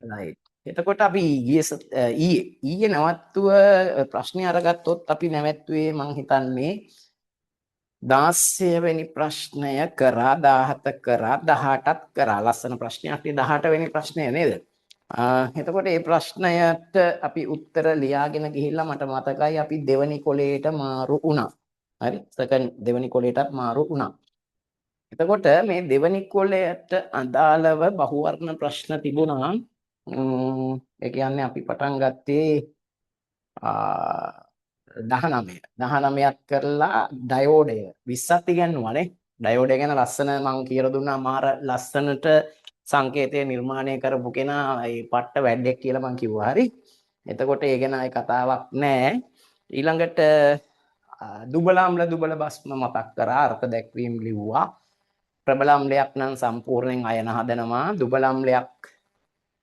Right. එතකොට අපි ඊයේ ඊයේ ඊයේ නවත්තුව ප්‍රශ්නේ අරගත්තොත් අපි නැවැත්තුවේ මං හිතන්නේ 16 වෙනි ප්‍රශ්නය කරා, 17 කරා, 18ත් කරා. ලස්සන ප්‍රශ්නයක් නේ 18 වෙනි ප්‍රශ්නය නේද? එතකොට මේ ප්‍රශ්නයට අපි උත්තර ලියාගෙන ගිහිල්ලා මට මතකයි අපි දෙවනි කොලේට මාරු වුණා. හරි, සෙකන්ඩ් දෙවනි කොලේටත් මාරු වුණා. එතකොට මේ දෙවනි කොලයට අදාළව බහුවර්ණ ප්‍රශ්න තිබුණා. ඒ කියන්නේ අපි පටන් ගත්තේ 19 19ක් කරලා ඩයෝඩය 20ක් ඉගැන්නුවා නේ. ඩයෝඩය ගැන ලස්සන මං කියලා දුන්නා. මාර ලස්සනට සංකේතය නිර්මාණය කරපු කෙනා ඒ පට්ට වැඩෙක් කියලා මං කිව්වා. හරි. එතකොට ඒ ගැන ආයේ කතාවක් නෑ. ඊළඟට දුබල අම්ල දුබල භස්ම මතක් කරා, අර්ථ දැක්වීම් ලිව්වා. ප්‍රබල අම්ලයක් නම් සම්පූර්ණයෙන් අයන හදනවා. දුබල අම්ලයක්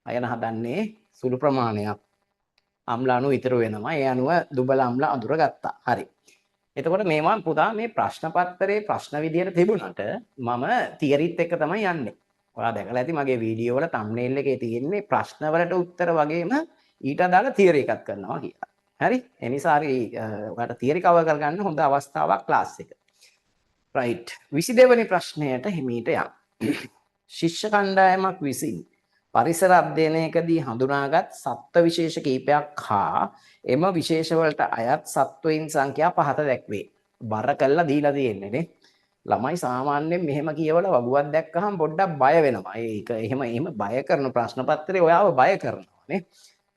අයන හදන්නේ සුළු ප්‍රමාණයක් අම්ල අණු ඉතුරු වෙනවා. ඒ අනුව දුබල අම්ල අඳුරගත්තා. හරි. එතකොට මේවා පුතා මේ ප්‍රශ්න පත්‍රයේ ප්‍රශ්න විදියට තිබුණාට මම තියරිත් එක්ක තමයි යන්නේ. ඔයා දැකලා ඇති මගේ වීඩියෝ වල තම්නේල් එකේ තියෙන්නේ ප්‍රශ්න වලට උත්තර වගේම ඊට අදාළ තියරි එකක් කරනවා කියලා. හරි? ඒ නිසා හරි ඔයාට තියරි කවර් කරගන්න හොඳ අවස්ථාවක් ක්ලාස් එක. රයිට්. 22 වෙනි ප්‍රශ්නයට හිමීට යන්න. ශිෂ්‍ය කණ්ඩායමක් විසින් පරිසර අධ්‍යයනයකදී හඳුනාගත් සත්ත්ව විශේෂ කීපයක් හා එම විශේෂවලට අයත් සත්වයින් සංඛ්‍යා පහත දැක්වේ. බර කළා දීලා තියෙන්නේ නේ. ළමයි සාමාන්‍යයෙන් මෙහෙම කියවලා වගුවක් දැක්කහම පොඩ්ඩක් බය වෙනවා. ඒක එහෙම එහෙම බය කරන ප්‍රශ්න පත්‍රේ ඔයාව බය කරනවා නේ.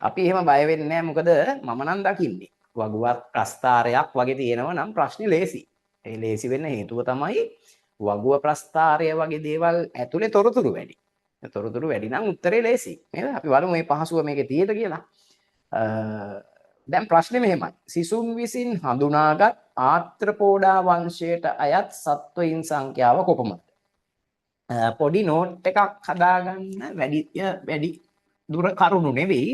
අපි එහෙම බය වෙන්නේ නැහැ, මොකද මම නම් දකින්නේ වගුවක් ප්‍රස්තාරයක් වගේ තියෙනවා නම් ප්‍රශ්නේ ලේසි. ඒ ලේසි වෙන්න හේතුව තමයි වගුව ප්‍රස්තාරය වගේ දේවල් ඇතුලේ තොරතුරු වැඩි. තොරතුරු වැඩි නම් උත්තරේ ලේසි නේද? අපි බලමු මේ පහසුව මේකේ තියෙද කියලා. දැන් ප්‍රශ්නේ මෙහෙමයි. සිසුන් විසින් හඳුනාගත් ආත්‍රපෝඩා වංශයට අයත් සත්වයින් සංඛ්‍යාව කොපමණද? පොඩි නෝට් එකක් හදාගන්න වැඩි වැඩි දුර කරුණු නෙවෙයි.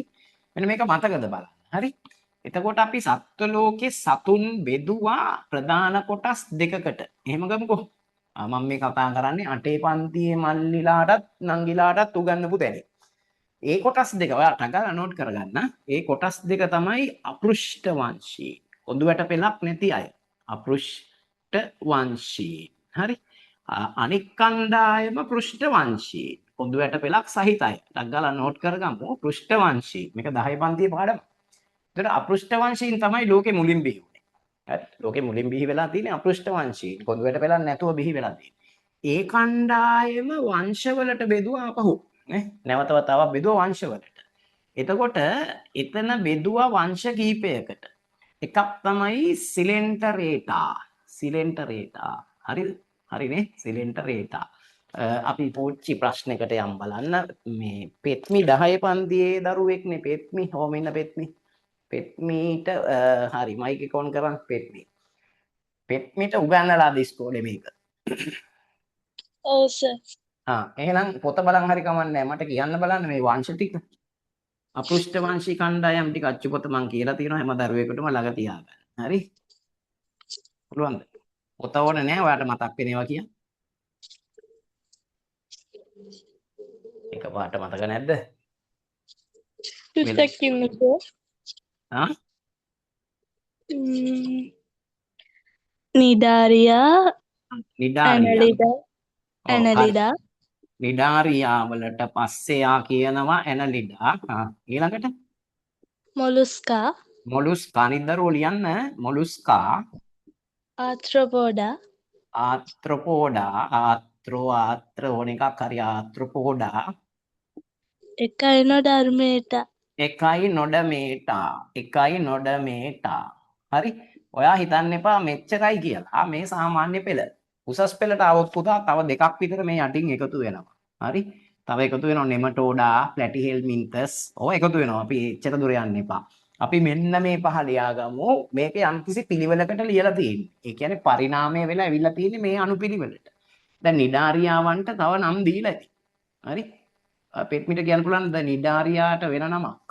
මෙන්න මේක මතකද බලන්න. හරි. එතකොට අපි සත්ව ලෝකේ සතුන් බෙදුවා ප්‍රධාන කොටස් දෙකකට. එහෙම ගමුකෝ. මම මේ කතා කරන්නේ අටේ පන්තියේ මල්ලිලාටත් නංගිලාටත් උගන්වපු තැන. ඒ කොටස් දෙක ඔයා ටගලා නෝට් කරගන්න. ඒ කොටස් දෙක තමයි අපෘෂ්ඨ වංශී. කොඳු වැට පෙළක් නැති අය. අපෘෂ්ඨ වංශී. හරි. අනෙක් කණ්ඩායම පෘෂ්ඨ වංශී. කොඳු වැට පෙළක් සහිත අය. ටගලා නෝට් කරගමු පෘෂ්ඨ වංශී. මේක 10 පන්තියේ පාඩම. එතකොට අපෘෂ්ඨ වංශීන් තමයි ලෝකෙ මුලින් බිහි වුණේ. හරි. ලෝකෙ මුලින් බිහි වෙලා තියෙන්නේ අපෘෂ්ඨ වංශීන්. කොඳු වැට පෙළක් නැතුව බිහි වෙලා තියෙන්නේ. ඒ කණ්ඩායම වංශවලට බෙදුවා ආපහු නේ. නැවත වතාවක් බෙදුවා වංශවලට. එතකොට එතන බෙදුවා වංශ කීපයකට. එකක් තමයි සිලෙන්ටරේටා. සිලෙන්ටරේටා. හරිද? හරිනේ? සිලෙන්ටරේටා. අපි පුංචි ප්‍රශ්නයකට යම් බලන්න. මේ පෙත්මි 10 පන්තියේ දරුවෙක්නේ පෙත්මි. හොම ඉන්න පෙත්මි. පෙත්මීට හරි මයික් එක ඔන් කරන් පෙත්මි. පෙත්මිට උගන්වලාද ඉස්කෝලේ මේක? ඔව් සර්. ආ එහෙනම් පොත බලන් හරි කමක් නැහැ. මට කියන්න බලන්න මේ වංශ ටික. අපෘෂ්ඨ වංශී කණ්ඩායම් ටික අච්චු පොත මං කියලා තියෙනවා හැම දරුවෙකුටම ළඟ තියාගන්න. හරි? පුළුවන්ද? පොත ඕනේ නෑ ඔයාට මතක් වෙන ඒවා කියන්න. එකපාරට මතක නැද්ද? චුට්ටක් ඉන්නකෝ. ආ? Cnidaria, Cnidaria. Annelida, Annelida. Cnidaria වලට පස්සේ ආ කියනවා ඇනලිඩා. ආ ඊළඟට මොලුස්කා, මොලුස්කා. අනිත් දරුවෝ ලියන්න මොලුස්කා, ආත්‍රොපෝඩා, ආත්‍රොපෝඩා, ආත්‍රෝ ආත්‍ර ඕන එකක් හරි ආත්‍රොපෝඩා, එකයිනොඩර්මේටා, එකයිනොඩමේටා, එකයිනොඩමේටා. හරි. ඔයා හිතන්න එපා මෙච්චරයි කියලා. මේ සාමාන්‍ය පෙළ. උසස් පෙළට આવොත් පුතා තව දෙකක් විතර මේ යටින් එකතු වෙනවා. හරි. තව එකතු වෙනවා නෙමටෝඩා, ප්ලැටිහෙල්මින්තස්. ඕවා එකතු වෙනවා. අපි එච්චර දුර යන්න එපා. අපි මෙන්න මේ පහ ලියාගමු. මේක යම්කිසි පිළිවෙලකට ලියලා තියෙන්නේ. ඒ කියන්නේ පරිණාමය වෙලා ඇවිල්ලා තියෙන්නේ මේ අනුපිළිවෙලට. දැන් නිඩාරියාවන්ට තව නම් දීලා ඇති. හරි. පෙත්මිට කියන්න පුළුවන් ද නිඩාරියාට වෙන නමක්?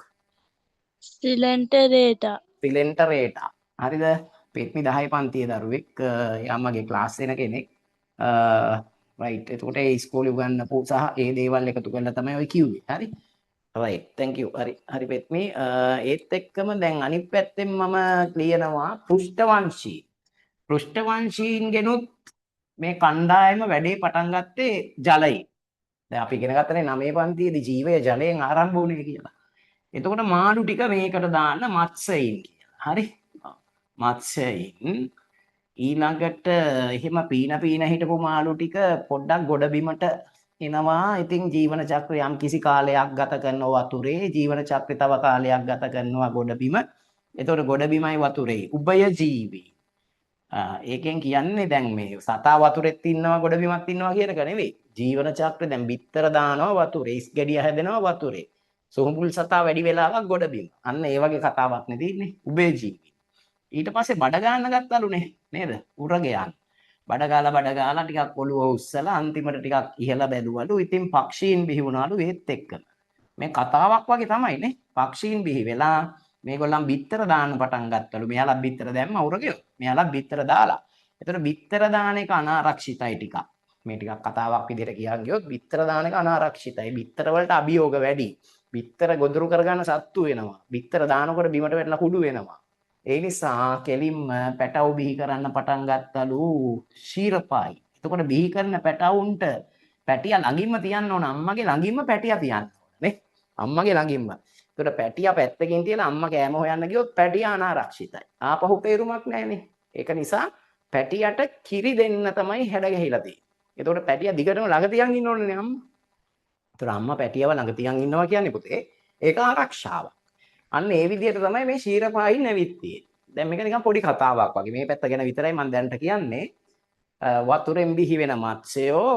සිලෙන්ටරේටා. සිලෙන්ටරේටා. හරිද? පෙත්මි 10 පන්තියේ දරුවෙක්. එයා මගේ ක්ලාස් වෙන කෙනෙක්. රයිට්. එතකොට ඒ ඉස්කෝලේ උගන්වපු සහ ඒ දේවල් එකතු කරලා තමයි ඔය කිව්වේ. හරි. Right, thank you. හරි හරි පෙත්මි. ඒත් එක්කම දැන් අනිත් පැත්තෙන් මම ලියනවා පෘෂ්ඨවංශී. පෘෂ්ඨවංශීන්ගෙනුත් මේ කණ්ඩායම වැඩේ පටන් ගත්තේ ජලයෙන්. දැන් අපි ඉගෙන ගත්තනේ 9 පන්තියේදී ජීවය ජලයෙන් ආරම්භ වුණේ කියලා. එතකොට මාළු ටික මේකට දාන්න මත්ස්‍යයින් කියලා. හරි? මත්ස්‍යයින්. ඊළඟට එහෙම පීන පීන හිටපු මාළු ටික පොඩ්ඩක් ගොඩ බිමට එනවා. ඉතින් ජීවන චක්‍රය යම් කිසි කාලයක් ගත කරනවා වතුරේ, ජීවන චක්‍රය තව කාලයක් ගත කරනවා ගොඩ බිම. එතකොට ගොඩ බිමයි වතුරේ උභය ජීවි. ඒකෙන් කියන්නේ දැන් මේ සතා වතුරෙත් ඉන්නවා ගොඩ බිමත් ඉන්නවා කියන එක නෙවෙයි. ජීවන චක්‍රය දැන් බිත්තර දානවා වතුරේ, ඉස් ගෙඩිය හැදෙනවා වතුරේ. සොහොඹුල් සතා වැඩි වෙලාවක් ගොඩ බිම. අන්න ඒ වගේ කතාවක් නේ තියෙන්නේ. උභය ජීවි. ඊට පස්සේ බඩ ගන්න ගත්තලුනේ නේද? උරගයන්. බඩ ගාලා බඩ ගාලා ටිකක් ඔළුව උස්සලා අන්තිමට ටිකක් ඉහළ බැලුවලු. ඉතින් පක්ෂීන් බිහි වුණාලු ඒත් එක්කම. මේ කතාවක් වගේ තමයි නේ. පක්ෂීන් බිහි වෙලා මේගොල්ලන් බිත්තර දාන්න පටන් ගත්තලු. මෙයාලා බිත්තර දැම්ම උරගයෝ. මෙයාලා බිත්තර දාලා. එතකොට බිත්තර දාන එක අනාරක්ෂිතයි ටිකක්. මේ ටිකක් කතාවක් විදිහට කියන් ගියොත් බිත්තර දාන එක අනාරක්ෂිතයි. බිත්තර වලට අභියෝග වැඩි. බිත්තර ගොදුරු කරගන්න සත්තු වෙනවා. බිත්තර දානකොට බිමට වැටලා කුඩු වෙනවා. ඒ නිසා කෙලින්ම පැටව් බිහි කරන්න පටන් ගත්තලු ශීරපායි. එතකොට බිහි කරන පැටවුන්ට පැටියා ළඟින්ම තියන්න ඕන. අම්මගේ ළඟින්ම පැටියා තියන්න ඕන නේ. අම්මගේ ළඟින්ම. එතකොට පැටියා පැත්තකින් තියලා අම්මා කෑම හොයන්න ගියොත් පැටියා අනාරක්ෂිතයි. ආපහු තේරුමක් නැහැනේ. ඒක නිසා පැටියට කිරි දෙන්න තමයි හැඩ ගැහිලා තියෙන්නේ. එතකොට පැටියා දිගටම ළඟ තියන් ඉන්න ඕනනේ අම්මා. එතකොට අම්මා පැටියව ළඟ තියන් ඉන්නවා කියන්නේ පුතේ ඒක ආරක්ෂාවක්. අන්න ඒ විදිහට තමයි මේ ශීරපායින් ඇවිත් තියෙන්නේ. දැන් මේක නිකන් පොඩි කතාවක් වගේ. මේ පැත්ත ගැන විතරයි මම දැනට කියන්නේ. වතුරෙන් බිහි වෙන මත්ස්‍යයෝ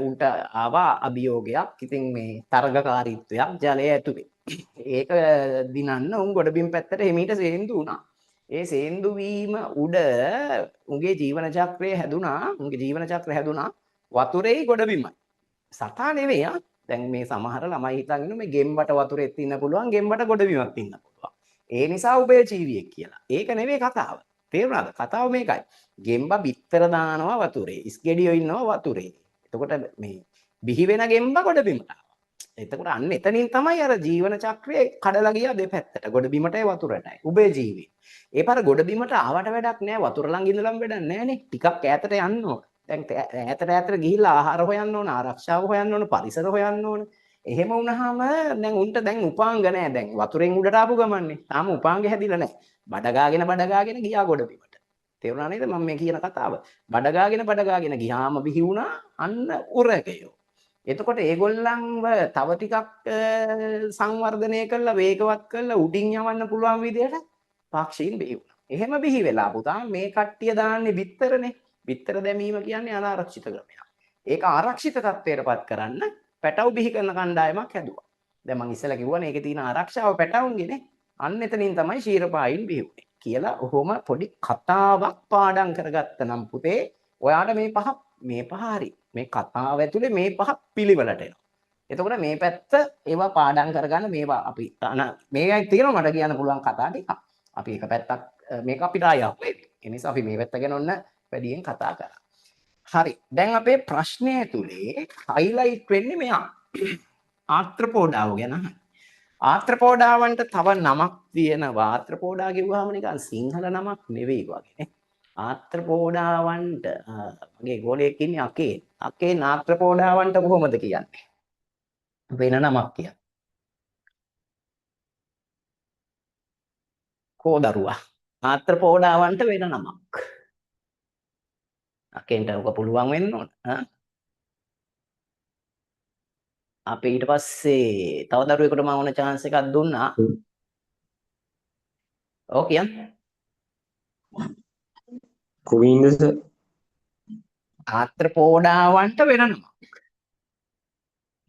උන්ට ආවා අභියෝගයක්. ඉතින් මේ තරගකාරීත්වයක් ජලය ඇතුලේ. ඒක දිනන්න උන් ගොඩබිම් පැත්තට හිමීට සේන්දු වුණා. ඒ සේන්දු වීම උඩ උන්ගේ ජීවන චක්‍රය හැදුනා. උන්ගේ ජීවන චක්‍රය හැදුනා වතුරේයි ගොඩබිමයි. සතා නෙවෙයි ආ. දැන් මේ සමහර ළමයි හිතන් ඉන්නවා මේ ගෙම්බට වතුරෙත් ඉන්න පුළුවන්, ගෙම්බට ගොඩබිමත් ඉන්න පුළුවන්. ඒ නිසා උභය ජීවියෙක් කියලා. ඒක නෙවෙයි කතාව. තේරුණාද? කතාව මේකයි. ගෙම්බ බිත්තර දානවා වතුරේ. ඉස්ගෙඩියෝ ඉන්නවා වතුරේ. එතකොට මේ බිහි වෙන ගෙම්බ ගොඩබිමට ආවා. එතකොට අන්න එතනින් තමයි අර ජීවන චක්‍රය කඩලා ගියා දෙපැත්තට. ගොඩබිමටයි වතුරටයි. උභය ජීවි. ඒ පාර ගොඩබිමට ආවට වැඩක් නෑ. වතුර ළඟ ඉඳලම වැඩක් නෑනේ. ටිකක් ඈතට යන්න ඕන. දැන් ඈතට ඈතට ගිහිල්ලා ආහාර හොයන්න ඕන, ආරක්ෂාව හොයන්න ඕන, පරිසර හොයන්න ඕන. එහෙම වුණාම දැන් උන්ට දැන් උපාංග නෑ. දැන් වතුරෙන් උඩට ආපු ගමන්නේ. තාම උපාංග හැදිලා නෑ. බඩ ගාගෙන ගියා ගොඩබිමට. තේරුණා නේද මම මේ කියන කතාව? බඩ ගාගෙන ගියාම බිහි වුණා අන්න උරගයෝ. එතකොට ඒගොල්ලන්ව තව ටිකක් සංවර්ධනය කරලා වේගවත් කරලා උඩින් යවන්න පුළුවන් විදියට පක්ෂීන් බිහි වුණා. එහෙම බිහි වෙලා පුතා මේ කට්ටිය දාන්නේ බිත්තරනේ. බිත්තර දැමීම කියන්නේ අනාරක්ෂිත ක්‍රමයක්. ඒක ආරක්ෂිත තත්ත්වයටපත් කරන්න පැටව් බිහි කරන කණ්ඩායමක් හැදුවා. දැන් මං ඉස්සෙල්ලා කිව්වනේ ඒකේ තියෙන ආරක්ෂාව පැටවුන්ගේනේ. අන්න එතනින් තමයි ශීරපායින් බිහි වුනේ කියලා ඔහොම පොඩි කතාවක් පාඩම් කරගත්ත නම් පුතේ ඔයාට මේ පහ හරි. මේ කතාව ඇතුලේ මේ පහ පිළිවෙලට එනවා. එතකොට මේ පැත්ත ඒවා පාඩම් කරගන්න මේවා අපි මේකයි තියෙනවා මට කියන්න පුළුවන් කතා ටික. අපි එක පැත්තක් මේක අපිට ආය අහුවෙයි. ඒ නිසා අපි මේ පැත්ත ගැන ඔන්න වැඩියෙන් කතා කරා. හරි. දැන් අපේ ප්‍රශ්නය ඇතුලේ හයිලයිට් වෙන්නේ මෙයා. ආත්‍රපෝඩාව ගැන. ආත්‍රපෝඩාවන්ට තව නමක් තියෙනවා. ආත්‍රපෝඩා කිව්වහම නිකන් සිංහල නමක් නෙවෙයි වගේ නේ. ආත්‍රපෝඩාවන්ට මගේ ගෝලයෙක් ඉන්නේ අකේන්. අකේන් ආත්‍රපෝඩාවන්ට කොහොමද කියන්නේ? වෙන නමක් කියන්නේ. කෝ දරුවා? ආත්‍රපෝඩාවන්ට වෙන නමක්. අකේන්ට ඔක පුළුවන් වෙන්න ඕන. අපි ඊට පස්සේ තව දරුවෙකුට මම ඕන chance එකක් දුන්නා. ඔව් කියන්න. කොවින්ද සර්? ආත්‍රපෝඩාවන්ට වෙන නමක්.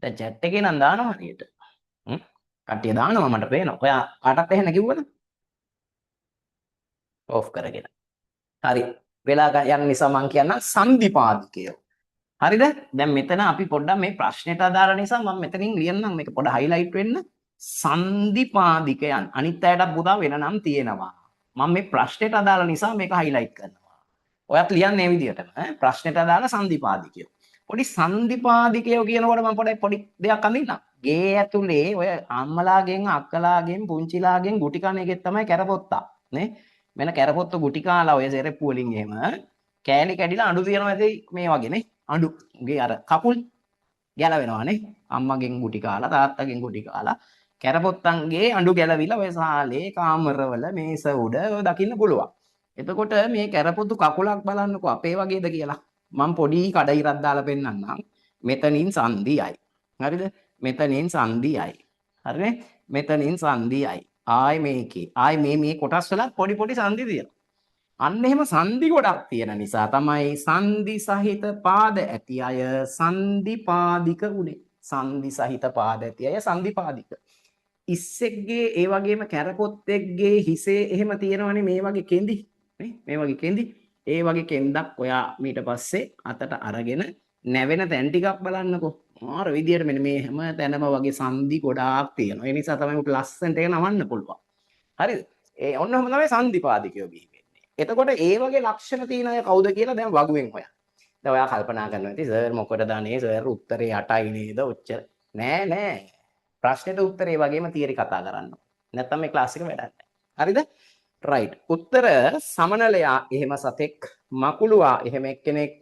දැන් chat එකේ නම් දානවා හරියට. කට්ටිය දානවා මට පේනවා. ඔයා කාටත් එහෙම කිව්වද? ඔෆ් කරගෙන. හරි. වෙලා යන නිසා මං කියන්නම් සන්ධිපාදිකයෝ. හරිද? දැන් මෙතන අපි පොඩ්ඩක් මේ ප්‍රශ්නෙට අදාළ නිසා මම මෙතනින් ලියන්නම් මේක පොඩ හයිලයිට් වෙන්න. සන්ධිපාදිකයන්. අනිත් අයටත් පුතා වෙන නම් තියෙනවා. මම මේ ප්‍රශ්නෙට අදාළ නිසා මේක හයිලයිට් කරනවා. ඔයත් ලියන්න මේ විදිහටම ඈ ප්‍රශ්නෙට අදාළ සන්ධිපාදිකයෝ. පොඩි සන්ධිපාදිකයෝ කියනකොට මම පොඩි පොඩි දෙයක් අඳින්නම්. ගේ ඇතුලේ ඔය අම්මලාගෙන් අක්කලාගෙන් පුංචිලාගෙන් ගුටි කන එකෙත් තමයි කැරපොත්තා නේ. මෙන්න කැරපොත්ත ගුටි කාලා ඔය සෙරෙප්පු වලින් එහෙම කෑලි කැඩිලා අඬු තියනවා ඇති මේ වගේ නේ. අඬු උගේ අර කකුල් ගැලවෙනවා නේ. අම්මගෙන් ගුටි කාලා තාත්තගෙන් ගුටි කාලා කැරපොත්තන්ගේ අඬු ගැලවිලා ඔය සාලේ කාමරවල මේස උඩ ඔය දකින්න පුළුවන්. එතකොට මේ කැරපොතු කකුලක් බලන්නකෝ අපේ වගේද කියලා. මම පොඩි කඩ ඉරක් දාලා පෙන්නන්නම්. මෙතනින් සන්ධියයි. හරිද? මෙතනින් සන්ධියයි. හරිනේ? මෙතනින් සන්ධියයි. ආයි මේකේ. ආයි මේ මේ කොටස් වලත් පොඩි පොඩි සන්ධි තියෙනවා. අන්න එහෙම සන්ධි ගොඩක් තියෙන නිසා තමයි සන්ධි සහිත පාද ඇති අය සන්ධිපාදික උනේ. සන්ධි සහිත පාද ඇති අය සන්ධිපාදික. ඉස්සෙක්ගේ ඒ වගේම කැරපොත්තෙක්ගේ හිසේ එහෙම තියෙනවනේ මේ වගේ කෙඳි නේ, මේ වගේ කෙඳි. ඒ වගේ කෙන්දක් ඔයා ඊට පස්සේ අතට අරගෙන නැවෙන තැන් ටිකක් බලන්නකෝ. මාර විදියට මෙන්න මේ හැම තැනම වගේ සන්ධි ගොඩාක් තියෙනවා. ඒ නිසා තමයි උට ලස්සනට ඒක නවන්න පුළුවන්. හරිද? ඒ ඔන්න ඔහොම තමයි සන්ධිපාදිකයෝ බිහි වෙන්නේ. එතකොට ඒ වගේ ලක්ෂණ තියෙන අය කවුද කියලා දැන් වගුවෙන් හොයන්න. දැන් ඔයා කල්පනා කරනවා ඇති සර් මොකටද අනේ සර් උත්තරේ 8යි නේද ඔච්චර. නෑ නෑ. ප්‍රශ්නෙට උත්තරේ වගේම තියරි කතා කරන්න. නැත්තම් මේ ක්ලාස් එක වැඩක් නෑ. හරිද? රයිට්. උත්තර සමනලයා එහෙම සතෙක්, මකුළුවා එහෙම එක්කෙනෙක්,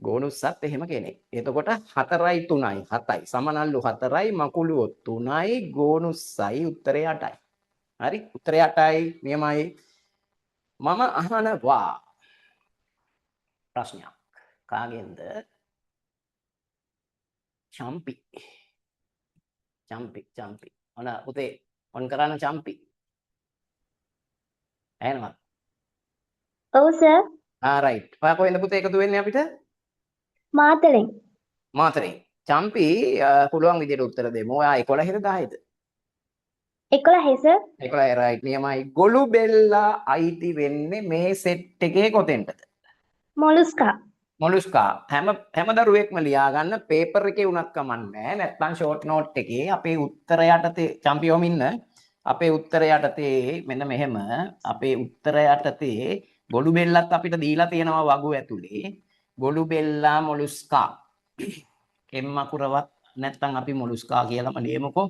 ගෝනුස්සත් එහෙම කෙනෙක්. එතකොට 4යි 3යි 7යි. සමනල්ලු 4යි, මකුළුවෝ 3යි, ගෝනුස්සයි උත්තරේ 8යි. හරි? උත්තරේ 8යි නියමයි. මම අහනවා ප්‍රශ්නයක්. කාගෙන්ද? චම්පි. චම්පි චම්පි. ඔන්න පුතේ ඔන් කරන්න චම්පි. ඇහෙනවද? ඔව් සර්. ආ රයිට්. ඔයා කොහෙන්ද පුතේ එකතු වෙන්නේ අපිට? මාතලෙන්. මාතරේ. චම්පි පුළුවන් විදියට උත්තර දෙමු. ඔයා 11ද 10ද? 11 සර්. 11 රයිට් නියමයි. ගොළු බෙල්ලා අයිති වෙන්නේ මේ සෙට් එකේ කොතෙන්ටද? මොලුස්කා. මොලුස්කා. හැම හැම දරුවෙක්ම ලියා ගන්න පේපර් එකේ වුණත් කමක් නෑ. නැත්නම් ෂෝට් නෝට් එකේ අපේ උත්තර යටතේ චම්පි ඔහොම ඉන්න. අපේ උත්තර යටතේ මෙන්න මෙහෙම අපේ උත්තර යටතේ ගොළු බෙල්ලත් අපිට දීලා තියෙනවා වගු ඇතුලේ. ගොළු බෙල්ලා මොලුස්කා. එම් අකුරවත් නැත්නම් අපි මොලුස්කා කියලාම ලියමුකෝ.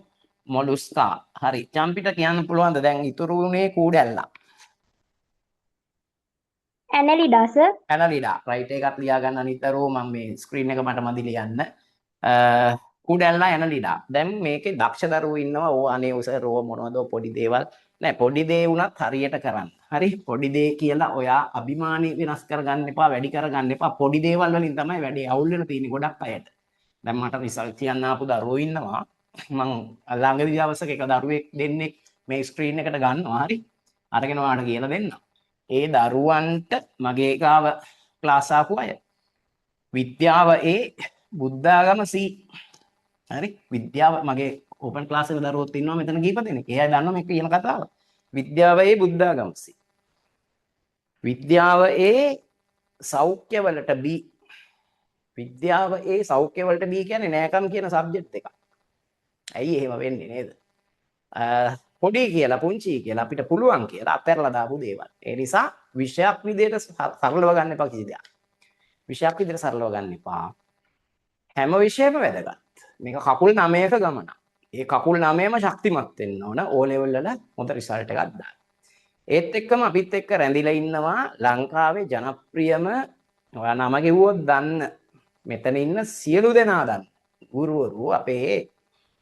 මොලුස්කා. හරි. චම්පිට කියන්න පුළුවන්ද දැන් ඉතුරු වුණේ කූඩැල්ලා? ඇනලිඩා සර්. ඇනලිඩා. රයිට් එකත් ලියා ගන්න අනිත් දරුවෝ මම මේ ස්ක්‍රීන් එක මට මදි ලියන්න. කූඩැල්ලා ඇනලිඩා. දැන් මේකේ දක්ෂ දරුවෝ ඉන්නවා. ඕ අනේ උස රෝ මොනවද පොඩි දේවල්. නෑ පොඩි දේ වුණත් හරියට කරන්න. හරි පොඩි දේ කියලා ඔයා අභිමානي වෙනස් කරගන්න එපා, වැඩි කරගන්න එපා. පොඩි දේවල් වලින් තමයි වැඩේ අවුල් වෙන තියෙන්නේ ගොඩක් අයට. දැන් මට රිසල්ට් කියන්න ආපු දරුවෝ ඉන්නවා. මං ළඟදී දවසක එක දරුවෙක් දෙන්නෙක් මේ ස්ක්‍රීන් එකට ගන්නවා. හරි. අරගෙන ඔයාලට කියලා දෙන්නම්. ඒ දරුවන්ට මගේ ගාව ක්ලාස් ආපු අය විද්‍යාව ඒ බුද්ධාගම C. හරි විද්‍යාව මගේ ඕපන් ක්ලාස් එකේ දරුවොත් ඉන්නවා මෙතන කීප දෙනෙක්. ඒ අය දන්නවා මේ කියන කතාව. විද්‍යාව ඒ බුද්ධාගම C. විද්‍යාව ඒ සෞඛ්‍ය වලට B. විද්‍යාව ඒ සෞඛ්‍ය වලට B කියන්නේ නෑකම් කියන සබ්ජෙක්ට් එකක්. ඇයි එහෙම වෙන්නේ නේද? පොඩි කියලා පුංචි කියලා අපිට පුළුවන් කියලා අතහැරලා දාපු දේවල්. ඒ නිසා විෂයක් විදියට සරලව ගන්න එපා කිසි දෙයක්. විෂයක් විදියට සරලව ගන්න එපා. හැම විෂයම වැදගත්. මේක කකුල් 9ක ගමනක්. ඒ කකුල් 9ම ශක්තිමත් වෙන්න ඕන ඕ ලෙවල් වල හොඳ රිසල්ට් එකක් දාන්න. ඒත් එක්කම අපිත් එක්ක රැඳිලා ඉන්නවා ලංකාවේ ජනප්‍රියම ඔයා නම කිව්වොත් දන්න මෙතන ඉන්න සියලු දෙනා දන්න ගුරුවරු අපේ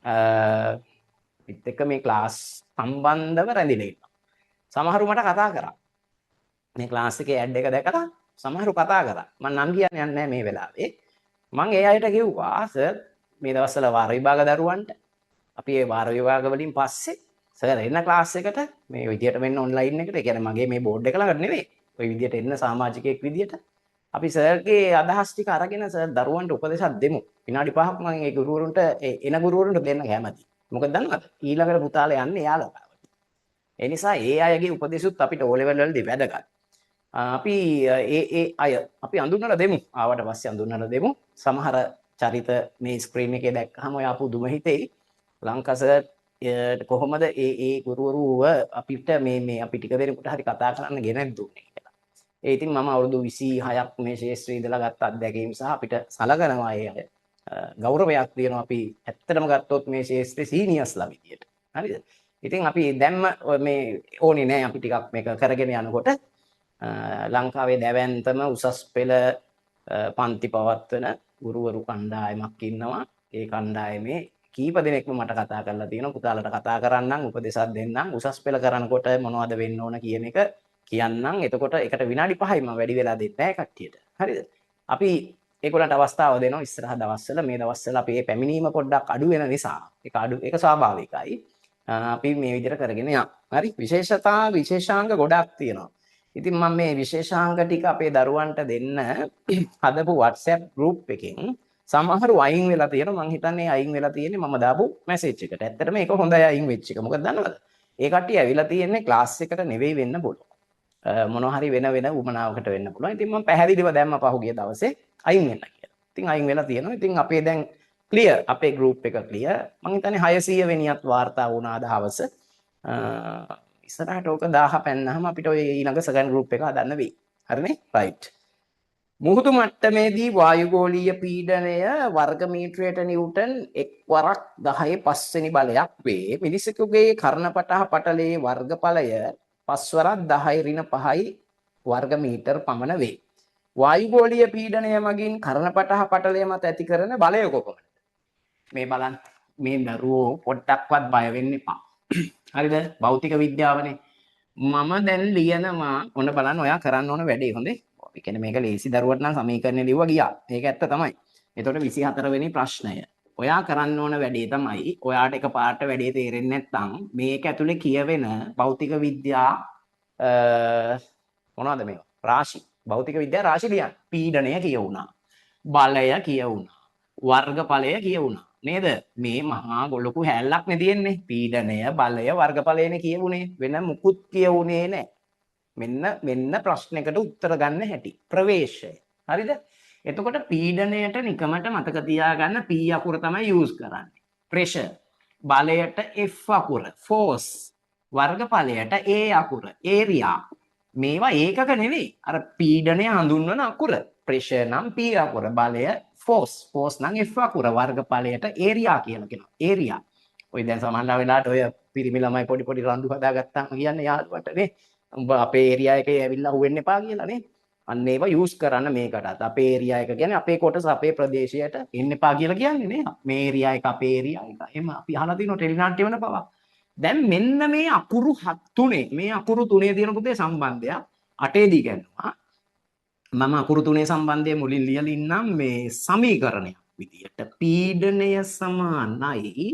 අපිත් එක්ක මේ ක්ලාස් සම්බන්ධව රැඳිලා ඉන්නවා. සමහරු මට කතා කරා. මේ ක්ලාස් එකේ ඇඩ් එක දැකලා සමහරු කතා කරා. මං නම් කියන්න යන්නේ නැහැ මේ වෙලාවේ. මං ඒ අයට කිව්වා සර් මේ දවස්වල වාර විභාග දරුවන්ට අපි ඒ වාර විභාග වලින් පස්සේ සර් එන්න ක්ලාස් එකට මේ විදියට මෙන්න ඔන්ලයින් එකට, ඒ කියන්නේ මගේ මේ බෝඩ් එක ළඟට නෙවෙයි. ඔය විදියට එන්න සමාජිකයෙක් විදියට අපි සර්ගේ අදහස් ටික අරගෙන සර් දරුවන්ට උපදේශක් දෙමු. විනාඩි 5ක් මම ඒ ගුරුවරුන්ට එන ගුරුවරුන්ට දෙන්න කැමතියි. මොකද දන්නවද? ඊළඟට පුතාලා යන්නේ එයාලා ගාවට. ඒ නිසා ඒ අයගේ උපදේශුත් අපිට ඕ ලෙවල් වලදී වැදගත්. අපි ඒ ඒ අය අපි අඳුන්වලා දෙමු. ආවට පස්සේ අඳුන්වලා දෙමු. සමහර චරිත මේ ස්ක්‍රීන් එකේ දැක්කහම ඔයා පුදුම හිතෙයි. ලංකා සර් කොහොමද ඒ ඒ ගුරුවරුව අපිට මේ මේ අපි ටික දෙනෙකුට හරි කතා කරන්න ගෙනත් දුන්නේ කියලා. ඒ ඉතින් මම අවුරුදු 26ක් මේ ක්ෂේත්‍රයේ ඉඳලා ගත්ත අත්දැකීම් සහ අපිට සලකනවා ඒ අය. ගෞරවයක් තියෙනවා අපි ඇත්තටම ගත්තොත් මේ ක්ෂේත්‍රයේ සීනියර්ස්ලා විදියට. හරිද? ඉතින් අපි දැම්ම මේ ඕනේ නෑ අපි ටිකක් මේක කරගෙන යනකොට ලංකාවේ දැවැන්තම උසස් පෙළ පන්ති පවත්වන ගුරුවරු කණ්ඩායමක් ඉන්නවා. ඒ කණ්ඩායමේ කීප දෙනෙක්ම මට කතා කරලා තියෙනවා. පුතාලට කතා කරන්නම්, උපදෙසක් දෙන්නම්, උසස් පෙළ කරනකොට මොනවද වෙන්න ඕන කියන එක කියන්නම්. එතකොට එකට විනාඩි 5යි මම වැඩි වෙලා දෙන්නේ නැහැ කට්ටියට. හරිද? අපි ඒගොල්ලන්ට අවස්ථාව දෙනවා ඉස්සරහ දවස්වල. මේ දවස්වල අපි මේ පැමිණීම පොඩ්ඩක් අඩු වෙන නිසා ඒක අඩු, ඒක ස්වාභාවිකයි. අපි මේ විදිහට කරගෙන යමු. හරි? විශේෂතා විශේෂාංග ගොඩක් තියෙනවා. ඉතින් මම මේ විශේෂාංග ටික අපේ දරුවන්ට දෙන්න හදපු WhatsApp group එකෙන් සමහරු අයින් වෙලා තියෙනවා. මං හිතන්නේ අයින් වෙලා තියෙන්නේ මම දාපු මැසේජ් එකට. ඇත්තටම ඒක හොඳයි අයින් වෙච්ච එක. මොකද දන්නවද? ඒ කට්ටිය ඇවිල්ලා තියෙන්නේ ක්ලාස් එකට නෙවෙයි වෙන්න පුළුවන්. මොනවා හරි වෙන වෙන උමනාවකට වෙන්න පුළුවන්. ඉතින් මම පැහැදිලිව දැම්ම පහුගිය දවසේ අයින් වෙන්න කියලා. ඉතින් අයින් වෙලා තියෙනවා. ඉතින් අපේ දැන් ක්ලියර්, අපේ ගෲප් එක ක්ලියර්. මං හිතන්නේ 600 වෙනියත් වාර්තා වුණා අද හවස. ඉස්සරහට ඕක 1000 පැන්නහම අපිට ඔය ඊළඟ සෙකන්ඩ් ගෲප් එක හදන්න වෙයි. හරිනේ? රයිට්. මුහුදු මට්ටමේදී වායුගෝලීය පීඩනය වර්ග මීටරයට නිව්ටන් 1 වරක් 10 පස්වෙනි බලයක් වේ. මිනිසෙකුගේ කර්ණපටහ පටලයේ වර්ගඵලය 5 වරක් 10 ඍණ 5 වර්ග මීටර් පමණ වේ. වායුගෝලීය පීඩනය මගින් කර්ණපටහ පටලය මත ඇති කරන බලය කොපමණද? මේ බලන්න, මේ දරුවෝ පොඩ්ඩක්වත් බය වෙන්න එපා. හරිද? භෞතික විද්‍යාවනේ. මම දැන් ලියනවා. ඔන්න බලන්න ඔයා කරන්න ඕන වැඩේ හොඳේ. ඒ කියන්නේ මේක ලේසි දරුවට නම් සමීකරණය ලිව්වා ගියා. ඒක ඇත්ත තමයි. එතකොට 24 වෙනි ප්‍රශ්නය. ඔයා කරන්න ඕන වැඩේ තමයි ඔයාට එකපාරට වැඩේ තේරෙන්නේ නැත්නම් මේක ඇතුලේ කියවෙන භෞතික විද්‍යා මොනවද මේවා? රාශි. භෞතික විද්‍යා රාශි ලියන්න. පීඩනය කියවුණා. බලය කියවුණා. වර්ගඵලය කියවුණා. නේද? මේ මහා ලොකු හැල්ලක් නේ තියෙන්නේ. පීඩනය, බලය, වර්ගඵලයනේ කියවුනේ. වෙන මුකුත් කියවුනේ නෑ. මෙන්න මෙන්න ප්‍රශ්නයකට උත්තර ගන්න හැටි. ප්‍රවේශය. හරිද? එතකොට පීඩනයට නිකමට මතක තියාගන්න P අකුර තමයි යූස් කරන්නේ. ප්‍රෙෂර්. බලයට F අකුර, ෆෝස්. වර්ගඵලයට A අකුර, ඒරියා. මේවා ඒකක නෙවෙයි. අර පීඩනය හඳුන්වන අකුර. ප්‍රෙෂර් නම් P අකුර, බලය ෆෝස්, ෆෝස් නම් F අකුර, වර්ගඵලයට ඒරියා කියලා කියනවා. ඒරියා. ඔය දැන් සමහර වෙලාවට ඔය පිරිමි ළමයි පොඩි පොඩි රණ්ඩු හදාගත්තාම කියන්නේ යාළුවට නේ, උඹ අපේ ඒරියා එකේ ඇවිල්ලා අහුවෙන්න එපා කියලා නේ. අන්න ඒවා යූස් කරන්න මේකටත්. අපේ ඒරියා එක කියන්නේ අපේ කොටස, අපේ ප්‍රදේශයට එන්න එපා කියලා කියන්නේ නේ. මේ ඒරියා එක අපේ ඒරියා එක. එහෙම අපි අහලා තියෙනවා ටෙලි නාට්‍ය වල පවා. දැන් මෙන්න මේ අකුරු තුනේ, මේ අකුරු තුනේ තියෙන පුතේ සම්බන්ධයක් අටේදී ගන්නවා. මම අකුරු තුනේ සම්බන්ධය මුලින් ලියලා ඉන්නම් මේ සමීකරණයක් විදියට. පීඩනය සමානයි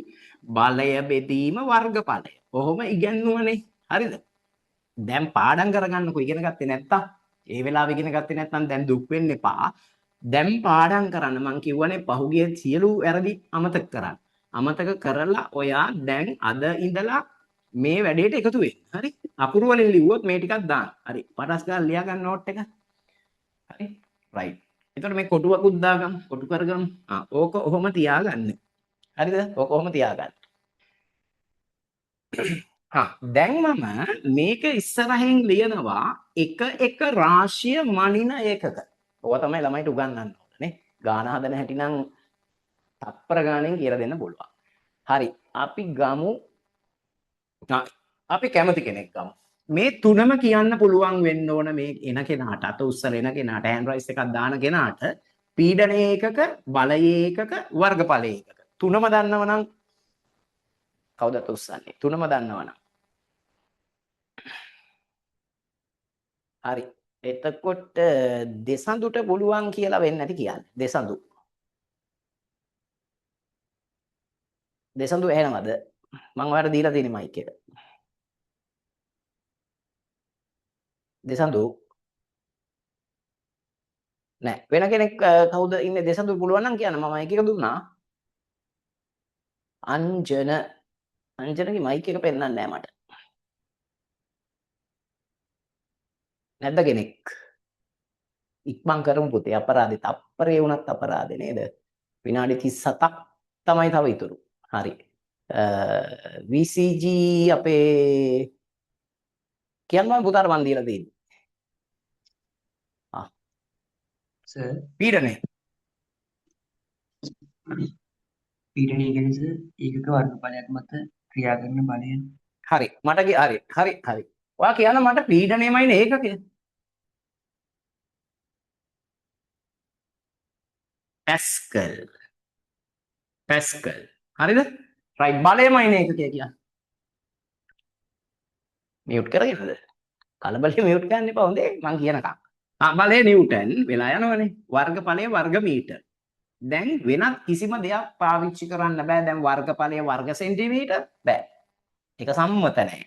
බලය බෙදීම වර්ගඵලය. ඔහොම ඉගැන්නුවනේ. හරිද? දැන් පාඩම් කරගන්නකෝ ඉගෙන ගත්තේ නැත්තම්. ඒ වෙලාවෙ ඉගෙන ගත්තේ නැත්තම් දැන් දුක් වෙන්න එපා. දැන් පාඩම් කරන්න මං කිව්වනේ පහුගිය සියලු වැරදි අමතක කරන්න. අමතක කරලා ඔයා දැන් අද ඉඳලා මේ වැඩේට එකතු වෙන්න. හරි? අකුරු වලින් ලිව්වොත් මේ ටිකක් දාන්න. හරි. පටස් ගාලා ලියා ගන්න නෝට් එක. හරි? රයිට්. එතකොට මේ කොටුවකුත් දාගමු. කොටු කරගමු. ආ ඕක ඔහොම තියාගන්න. හරිද? ඕක ඔහොම තියාගන්න. හා දැන් මම මේක ඉස්සරහින් ලියනවා එක එක රාශිය මනින ඒකක. ඕවා තමයි ළමයිට උගන්වන්න ඕනේ. ගාන හදන හැටි නම් තප්පර ගානෙන් කියලා දෙන්න පුළුවන්. හරි. අපි ගමු. අපි කැමති කෙනෙක් ගමු. මේ තුනම කියන්න පුළුවන් වෙන්න ඕන මේ එන කෙනාට, අත උස්සලා එන කෙනාට, හෑන්ඩ් රයිස් එකක් දාන කෙනාට පීඩන ඒකක, බලය ඒකක, වර්ගඵල ඒකක. තුනම දන්නවනම් කවුද අත උස්සන්නේ? තුනම දන්නවනම්. හරි. එතකොට දෙසඳුට පුළුවන් කියලා වෙන්නේ නැති කියන්නේ. දෙසඳු. දෙසඳු ඇහෙනවද? මං ඔයාලට දීලා තියෙන මයික් එක. දෙසඳු නෑ. වෙන කෙනෙක් කවුද ඉන්නේ දෙසඳු පුළුවන් නම් කියන්න. මම මයික් එක දුන්නා. අංජන. අංජනගේ මයික් එක පෙන්වන්නේ නෑ මට. නැද්ද කෙනෙක්? ඉක්මන් කරමු පුතේ. අපරාධේ. තප්පරේ වුණත් අපරාධේ නේද? විනාඩි 37ක් තමයි තව ඉතුරු. හරි. VCG අපේ කියන්න මම පුතාට මන් දීලා තියෙන්නේ. සර්, පීඩනය. පීඩනය කියන්නේ සර් ඒකක වර්ගඵලයක් මත ක්‍රියා කරන බලය. හරි. මට හරි හරි හරි. ඔයා කියන්න මට පීඩනයමයිනේ ඒකකය. පැස්කල්. පැස්කල්. හරිද? රයිට්, බලයමයිනේ ඒකකය කියන්නේ. මියුට් කරගෙනද? කලබලේ මියුට් කරන්න එපා හොඳේ මං කියනකම්. ආ, බලය නිව්ටන් වෙලා යනවනේ. වර්ගඵලය වර්ග මීටර්. දැන් වෙනත් කිසිම දෙයක් පාවිච්චි කරන්න බෑ. දැන් වර්ගඵලය වර්ග සෙන්ටිමීටර් බෑ. ඒක සම්මත නෑ.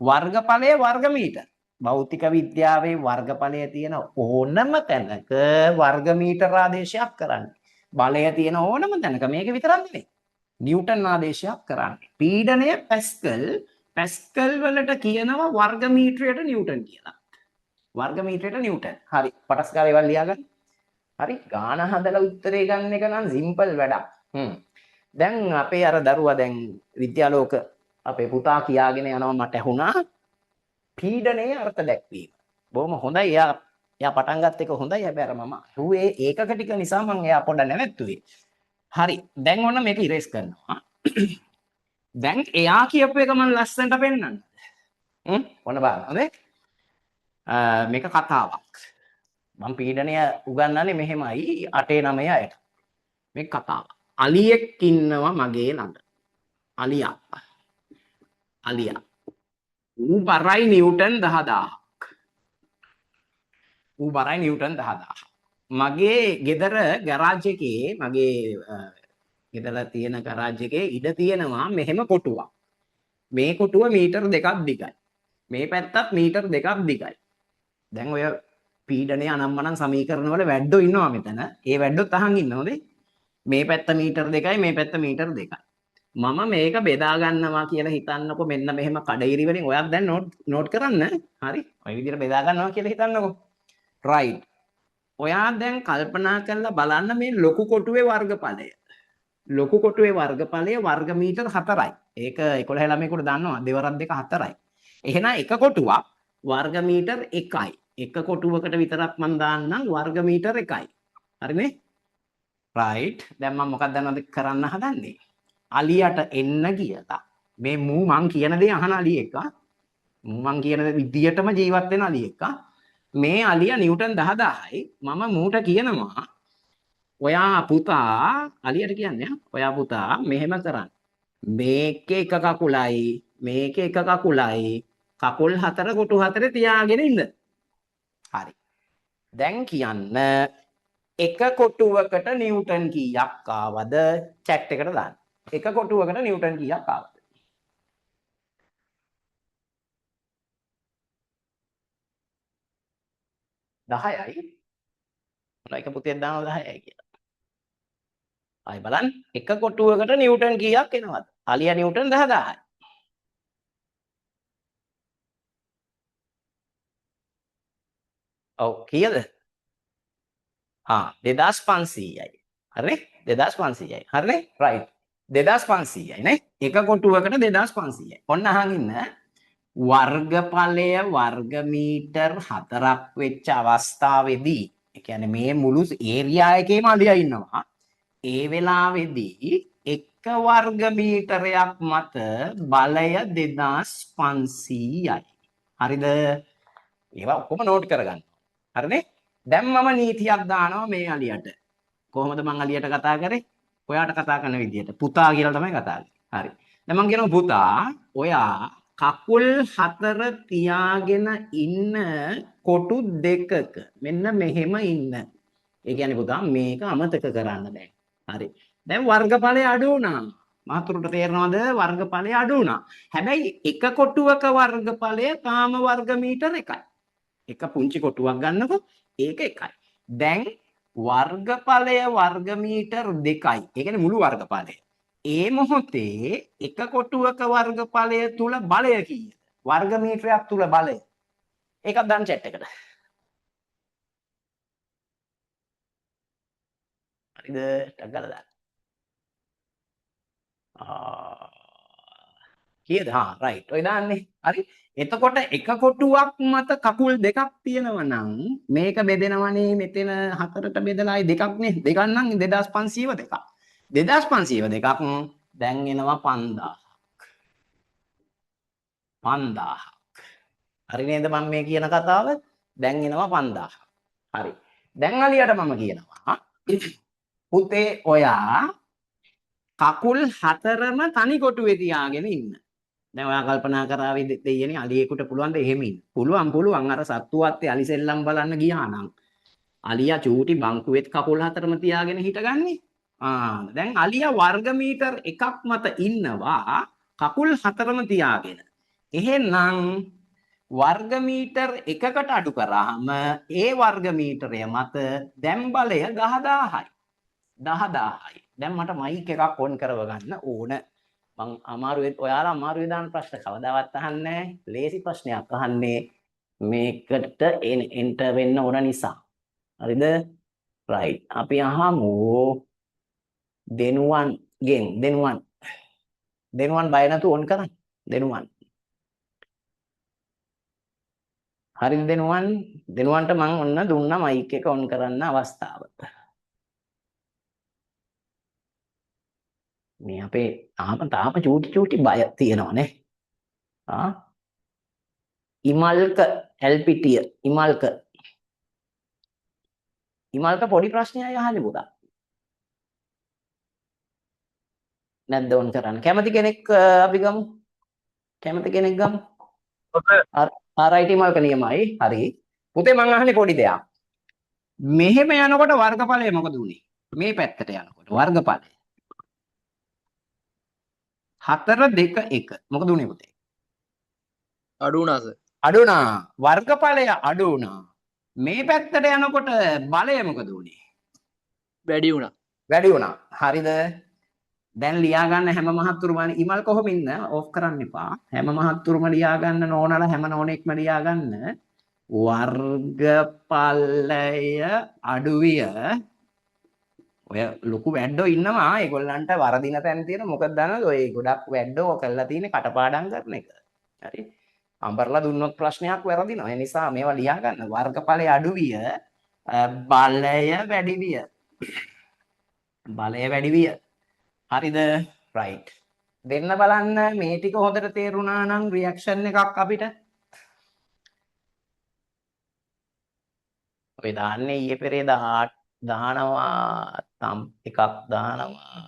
වර්ගඵලය වර්ග මීටර්. භෞතික විද්‍යාවේ වර්ගඵලය තියෙන ඕනම තැනක වර්ග මීටර් ආදේශයක් කරන්න. බලය තියෙන ඕනම තැනක, මේක විතරක් නෙමෙයි, නිව්ටන් ආදේශයක් කරන්න. පීඩනය පැස්කල්. පැස්කල් වලට කියනවා වර්ග මීටරයට නිව්ටන් කියලා. වර්ග මීටරයට නිව්ටන්. හරි. පටස් ගාලා ඒවා ලියාගන්න. හරි. ගාන හදලා උත්තරේ ගන්න එක නම් සිම්පල් වැඩක්. දැන් අපේ අර දරුවා, දැන් විද්‍යාලෝක අපේ පුතා කියාගෙන යනවා මට ඇහුණා පීඩනයේ අර්ථ දැක්වීම. බොහොම හොඳයි. එයා එයා පටන් ගත්ත එක හොඳයි. හැබැයි අර මම ඇහුවේ ඒකක ටික නිසා මං එයා පොඩ්ඩක් නැවැත්තුවේ. හරි. දැන් ඔන්න මේක ඉරේස් කරනවා. දැන් එයා කියපු එක මං ලස්සනට පෙන්නන්න. ඔන්න බලන්න. හොඳේ. මේක කතාවක්. මං පීඩනය උගන්වන්නේ මෙහෙමයි 8 9 අයට. මේක කතාවක්. අලියෙක් ඉන්නවා මගේ ළඟ. අලියා. අලියා. ඌ බරයි නිව්ටන් 10,000ක්. ඌ බරයි නිව්ටන් 10,000ක්. මගේ ගෙදර ගරාජ් එකේ, මගේ ගෙදර තියෙන ගරාජ් එකේ ඉඩ තියෙනවා මෙහෙම කොටුවක්. මේ කොටුව මීටර් 2ක් දිගයි. මේ පැත්තත් මීටර් 2ක් දිගයි. දැන් ඔය පීඩනය අනම්මනම් සමීකරණ වල වැඩ්ඩෝ ඉන්නවා මෙතන. ඒ වැඩ්ඩොත් අහන් ඉන්න හොඳේ. මේ පැත්ත මීටර් 2යි, මේ පැත්ත මීටර් 2යි. මම මේක බෙදා ගන්නවා කියලා හිතන්නකෝ මෙන්න මෙහෙම කඩිරි වලින්. ඔයත් දැන් නෝට් කරන්න. හරි. ඔය විදිහට බෙදා ගන්නවා කියලා හිතන්නකෝ. රයිට්. ඔයා දැන් කල්පනා කරලා බලන්න මේ ලොකු කොටුවේ වර්ගඵලය. ලොකු කොටුවේ වර්ගඵලය වර්ග මීටර් 4යි. ඒක 11 ළමයෙකුට දන්නවා. දෙවරක් දෙක 4යි. එහෙනම් එක කොටුවක් වර්ග මීටර් 1යි. එක කොටුවකට විතරක් මං දාන්නම් වර්ග මීටර් 1යි. හරිනේ? රයිට්. දැන් මං මොකක්ද දන්නවද කරන්න හදන්නේ? අලියට එන්න කියලා. මේ මූ මං කියන දේ අහන අලියෙක්, ආ. මූ මං කියන විදියටම ජීවත් වෙන අලියෙක්, ආ. මේ අලියා නිව්ටන් 10,000යි. මම මූට කියනවා ඔයා පුතා, අලියට කියන්නේ, ඔයා පුතා මෙහෙම කරන්න. මේකේ එක කකුලයි මේකේ එක කකුලයි, කකුල් 4 කොටු 4 තියාගෙන ඉන්න. හරි. දැන් කියන්න එක කොටුවකට නිව්ටන් කීයක් ආවද? චැට් එකට දාන්න. එක කොටුවකට නිව්ටන් කීයක් ආවද? 10යි. මොන එක පුතෙක් දානවා 10යි කියලා. ආයි බලන්න එක කොටුවකට නිව්ටන් කීයක් එනවද? අලියා නිව්ටන් 10,000යි. ඔව්, කීයද? ආ, 2500යි. හරිනේ? 2500යි. හරිනේ? රයිට්. 2500යි නේ? එක කොටුවකට 2500යි. ඔන්න අහන් ඉන්න. වර්ගඵලය වර්ග මීටර් 4ක් වෙච්ච අවස්ථාවේදී, ඒ කියන්නේ මේ මුළු ඒරියා එකේම අලියා ඉන්නවා. ඒ වෙලාවේදී එක වර්ග මීටරයක් මත බලය 2500යි. හරිද? ඒවා ඔක්කොම නෝට් කරගන්න. හරිනේ? දැන් මම නීතියක් දානවා මේ අලියට. කොහොමද මං අලියට කතා කරේ? ඔයාට කතා කරන විදියට. පුතා කියලා තමයි කතා කරේ. හරි. දැන් මං කියනවා පුතා, ඔයා කකුල් 4 තියාගෙන ඉන්න කොටු දෙකක මෙන්න මෙහෙම ඉන්න. ඒ කියන්නේ පුතා මේක අමතක කරන්න දැන්. හරි. දැන් වර්ගඵලය අඩු වුණා. මහතුරුට තේරෙනවද වර්ගඵලය අඩු වුණා. හැබැයි එක කොටුවක වර්ගඵලය තාම වර්ග මීටර් 1යි. එක පුංචි කොටුවක් ගන්නකො ඒක 1යි. දැන් වර්ගඵලය වර්ග මීටර් 2යි. ඒ කියන්නේ මුළු වර්ගඵලය. ඒ මොහොතේ එක කොටුවක වර්ගඵලය තුල බලය කීයද? වර්ග මීටරයක් තුල බලය. ඒකක් දාන්න චැට් එකට. හරිද? ටක් ගාලා දාන්න. ආ. කීයද? හා රයිට්. ඔය දාන්නේ. හරි. එතකොට එක කොටුවක් මත කකුල් දෙකක් තියෙනවා නම් මේක බෙදෙනවනේ මෙතන හතරට බෙදලා ආයි දෙකක් නේ. දෙකක් නම් 2500 දෙකක්. 2500 දෙකක් දැන් එනවා 5000ක්. 5000ක්. හරි නේද මම මේ කියන කතාව? දැන් එනවා 5000ක්. හරි. දැන් අලියට මම කියනවා පුතේ ඔයා කකුල් හතරම තනි කොටුවේ තියාගෙන ඉන්න. දැන් ඔයා කල්පනා කරાવી දෙයියනේ අලියෙකුට පුළුවන් ද එහෙම ඉන්න? පුළුවන් පුළුවන්. අර සත්තු වත්තේ අලි සෙල්ලම් බලන්න ගියා නම් අලියා චූටි බංකුවෙත් කකුල් හතරම තියාගෙන හිටගන්නේ. ආ දැන් අලියා වර්ග මීටර් එකක් මත ඉන්නවා කකුල් හතරම තියාගෙන. එහෙනම් වර්ග මීටර් එකකට අඩු කරාම ඒ වර්ග මීටරය මත දැන් බලය 10000යි. 10000යි. දැන් මට මයික් එකක් ඔන් කරව ගන්න ඕන. මං අමාරුවේ ඔයාලා අමාරුවේ දාන ප්‍රශ්න කවදාවත් අහන්නේ නැහැ. ලේසි ප්‍රශ්නයක් අහන්නේ මේකට එන්ටර් වෙන්න ඕන නිසා. හරිද? රයිට්. අපි අහමු දෙනුවන්ගෙන්. දෙනුවන්. දෙනුවන් බය නැතුව ඔන් කරන්න. දෙනුවන්. හරිද දෙනුවන්? දෙනුවන්ට මං ඔන්න දුන්නා මයික් එක ඔන් කරන්න අවස්ථාව. මේ අපේ තාම තාම චූටි චූටි බය තියෙනවනේ. ආ ඉමල්ක ඇල්පිටිය ඉමල්ක ඉමල්ක පොඩි ප්‍රශ්නයක් අහන්නේ පුතා. නැද්ද ඔන් කරන්න? කැමති කෙනෙක් අපි ගමු. කැමති කෙනෙක් ගමු. ආ රයිට් ඉමල්ක නියමයි. හරි. පුතේ මං අහන්නේ පොඩි දෙයක්. මෙහෙම යනකොට වර්ගඵලය මොකද උනේ? මේ පැත්තට යනකොට වර්ගඵලය 4 2 1 මොකද උනේ පුතේ? අඩු වුණා සර්. අඩු වුණා. වර්ගඵලය අඩු වුණා. මේ පැත්තට යනකොට බලය මොකද උනේ? වැඩි වුණා. වැඩි වුණා. හරිද? දැන් ලියා ගන්න හැම මහත්තුරුම ඉමල් කොහොම ඉන්න ඕෆ් කරන්න එපා. හැම මහත්තුරුම ලියා ගන්න නෝනලා හැම නෝනෙක්ම ලියා ගන්න වර්ගඵලය අඩු විය. ඔය ලොකු වැඩ්ඩෝ ඉන්නවා ඒගොල්ලන්ට වරදින තැන් තියෙන මොකද දන්නවද ඔය ගොඩක් වැඩ්ඩෝ කරලා තියෙන්නේ කටපාඩම් කරන එක. හරි. අඹරලා දුන්නොත් ප්‍රශ්නයක් වැරදිනවා. ඒ නිසා මේවා ලියා ගන්න. වර්ගඵලය අඩු විය බලය වැඩි විය. බලය වැඩි විය. හරිද? රයිට්. දෙන්න බලන්න මේ ටික හොඳට තේරුණා නම් රියැක්ෂන් එකක් අපිට. ඔය දාන්නේ ඊයේ පෙරේදා දානවා තම් එකක් දානවා.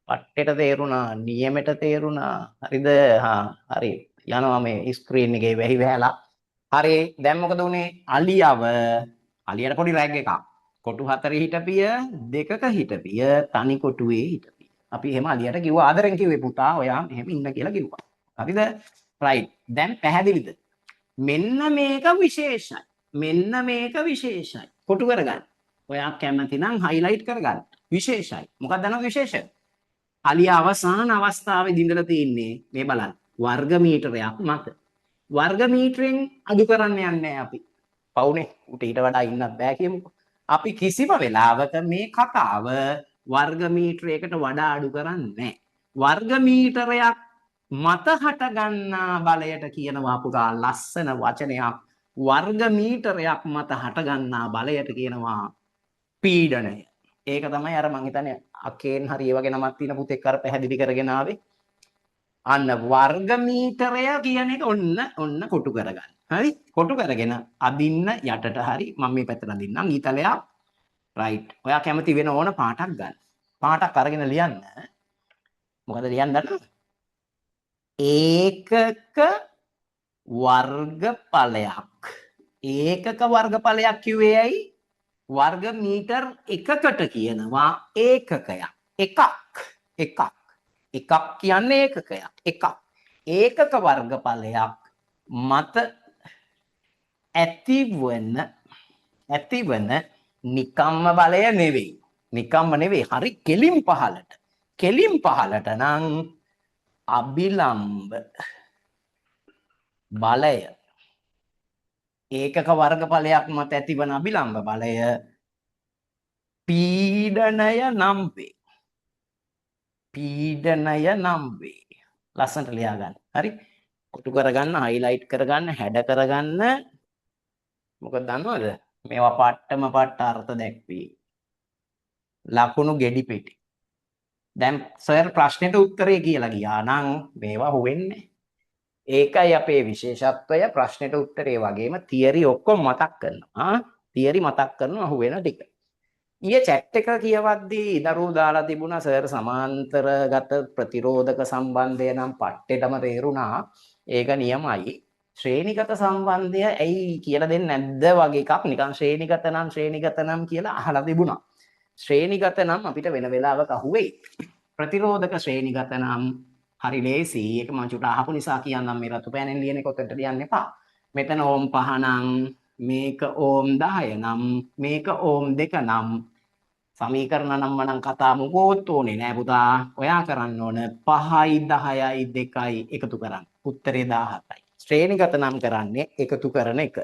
පට්ටෙට තේරුණා, නියමෙට තේරුණා. හරිද? හා හරි. යනවා මේ ස්ක්‍රීන් එකේ වැහි වැහැලා. හරි. දැන් මොකද උනේ? අලියව අලියට පොඩි රැග් එකක්. කොටු හතරේ හිටපිය, දෙකක හිටපිය, තනි කොටුවේ හිටපිය. අපි එහෙම අලියට කිව්වා ආදරෙන් කිව්වේ පුතා ඔයා එහෙම ඉන්න කියලා කිව්වා. හරිද? රයිට්. දැන් පැහැදිලිද? මෙන්න මේක විශේෂයි. මෙන්න මේක විශේෂයි. කොටු කරගන්න. ඔයා කැමති නම් හයිලයිට් කරගන්න. විශේෂයි. මොකක්ද දන්නවද විශේෂය? අලියා අවසාන අවස්ථාවේදී ඉඳලා තින්නේ මේ බලන්න. වර්ග මීටරයක් මත. වර්ග මීටරෙන් අඩු කරන්න යන්නේ නැහැ අපි. පවුනේ උට ඊට වඩා ඉන්නත් බෑ කියමුකෝ. අපි කිසිම වෙලාවක මේ කතාව වර්ග මීටරයකට වඩා අඩු කරන්නේ නැහැ. වර්ග මීටරයක් මත හට ගන්නා බලයට කියනවා පුතා ලස්සන වචනයක්. වර්ග මීටරයක් මත හට ගන්නා බලයට කියනවා පීඩනය. ඒක තමයි අර මං හිතන්නේ අකේන් හරි ඒ වගේ නමක් තියෙන පුතෙක් අර පැහැදිලි කරගෙන ආවේ. අන්න වර්ග මීටරය කියන එක ඔන්න ඔන්න කොටු කරගන්න. හරි? කොටු කරගෙන අදින්න යටට හරි මම මේ පැත්තට අදින්නම් ඊතලයක්. රයිට්. ඔයා කැමති වෙන ඕන පාටක් ගන්න. පාටක් අරගෙන ලියන්න. මොකද ලියන්න දන්නවද? ඒකක වර්ගඵලයක්. ඒකක වර්ගඵලයක් කිව්වේ ඇයි? වර්ග මීටර් එකකට කියනවා ඒකකයක්. එකක්. එකක්. එකක් කියන්නේ ඒකකයක්. එකක්. ඒකක වර්ගඵලයක් මත ඇතිවන ඇතිවන නිකම්ම බලය නෙවෙයි. නිකම්ම නෙවෙයි. හරි කෙලින් පහලට. කෙලින් පහලට නම් අබිලම්බ බලය. ඒකක වර්ගඵලයක් මත ඇතිවන අබිලම්බ බලය පීඩනය නම් වේ. පීඩනය නම් වේ. ලස්සනට ලියා ගන්න. හරි? කොටු කරගන්න, හයිලයිට් කරගන්න, හැඩ කරගන්න. මොකද දන්නවද? මේවා පට්ටම පට්ට අර්ථ දැක්වී. ලකුණු ගෙඩි පෙටි. දැන් සර් ප්‍රශ්නෙට උත්තරේ කියලා ගියා නම් මේවා හොවෙන්නේ. ඒකයි අපේ විශේෂත්වය. ප්‍රශ්නෙට උත්තරේ වගේම තියරි ඔක්කොම මතක් කරනවා. තියරි මතක් කරනවා අහුවෙන ටික. ඊයේ චැට් එක කියවද්දී දරුවෝ දාලා තිබුණා සර් සමාන්තරගත ප්‍රතිරෝධක සම්බන්ධය නම් පට්ටෙටම තේරුණා. ඒක නියමයි. ශ්‍රේණිගත සම්බන්ධය ඇයි කියලා දෙන්නේ නැද්ද වගේ එකක් නිකන් ශ්‍රේණිගත නම් ශ්‍රේණිගත නම් කියලා අහලා තිබුණා. ශ්‍රේණිගත නම් අපිට වෙන වෙලාවක අහුවෙයි. ප්‍රතිරෝධක ශ්‍රේණිගත නම් හරි ලේසි. ඒක මම චුට්ට අහපු නිසා කියන්නම්. මේ රතු පෑනෙන් ලියන එක ඔතනට ලියන්න එපා. මෙතන ඕම් 5 නම් මේක ඕම් 10 නම් මේක ඕම් 2 නම් සමීකරණ නම් මනම් කතා මොකෝත් ඕනේ නෑ පුතා. ඔයා කරන්න ඕන 5යි 10යි 2යි එකතු කරන්න. උත්තරේ 17යි. ශ්‍රේණිගත නම් කරන්නේ එකතු කරන එක.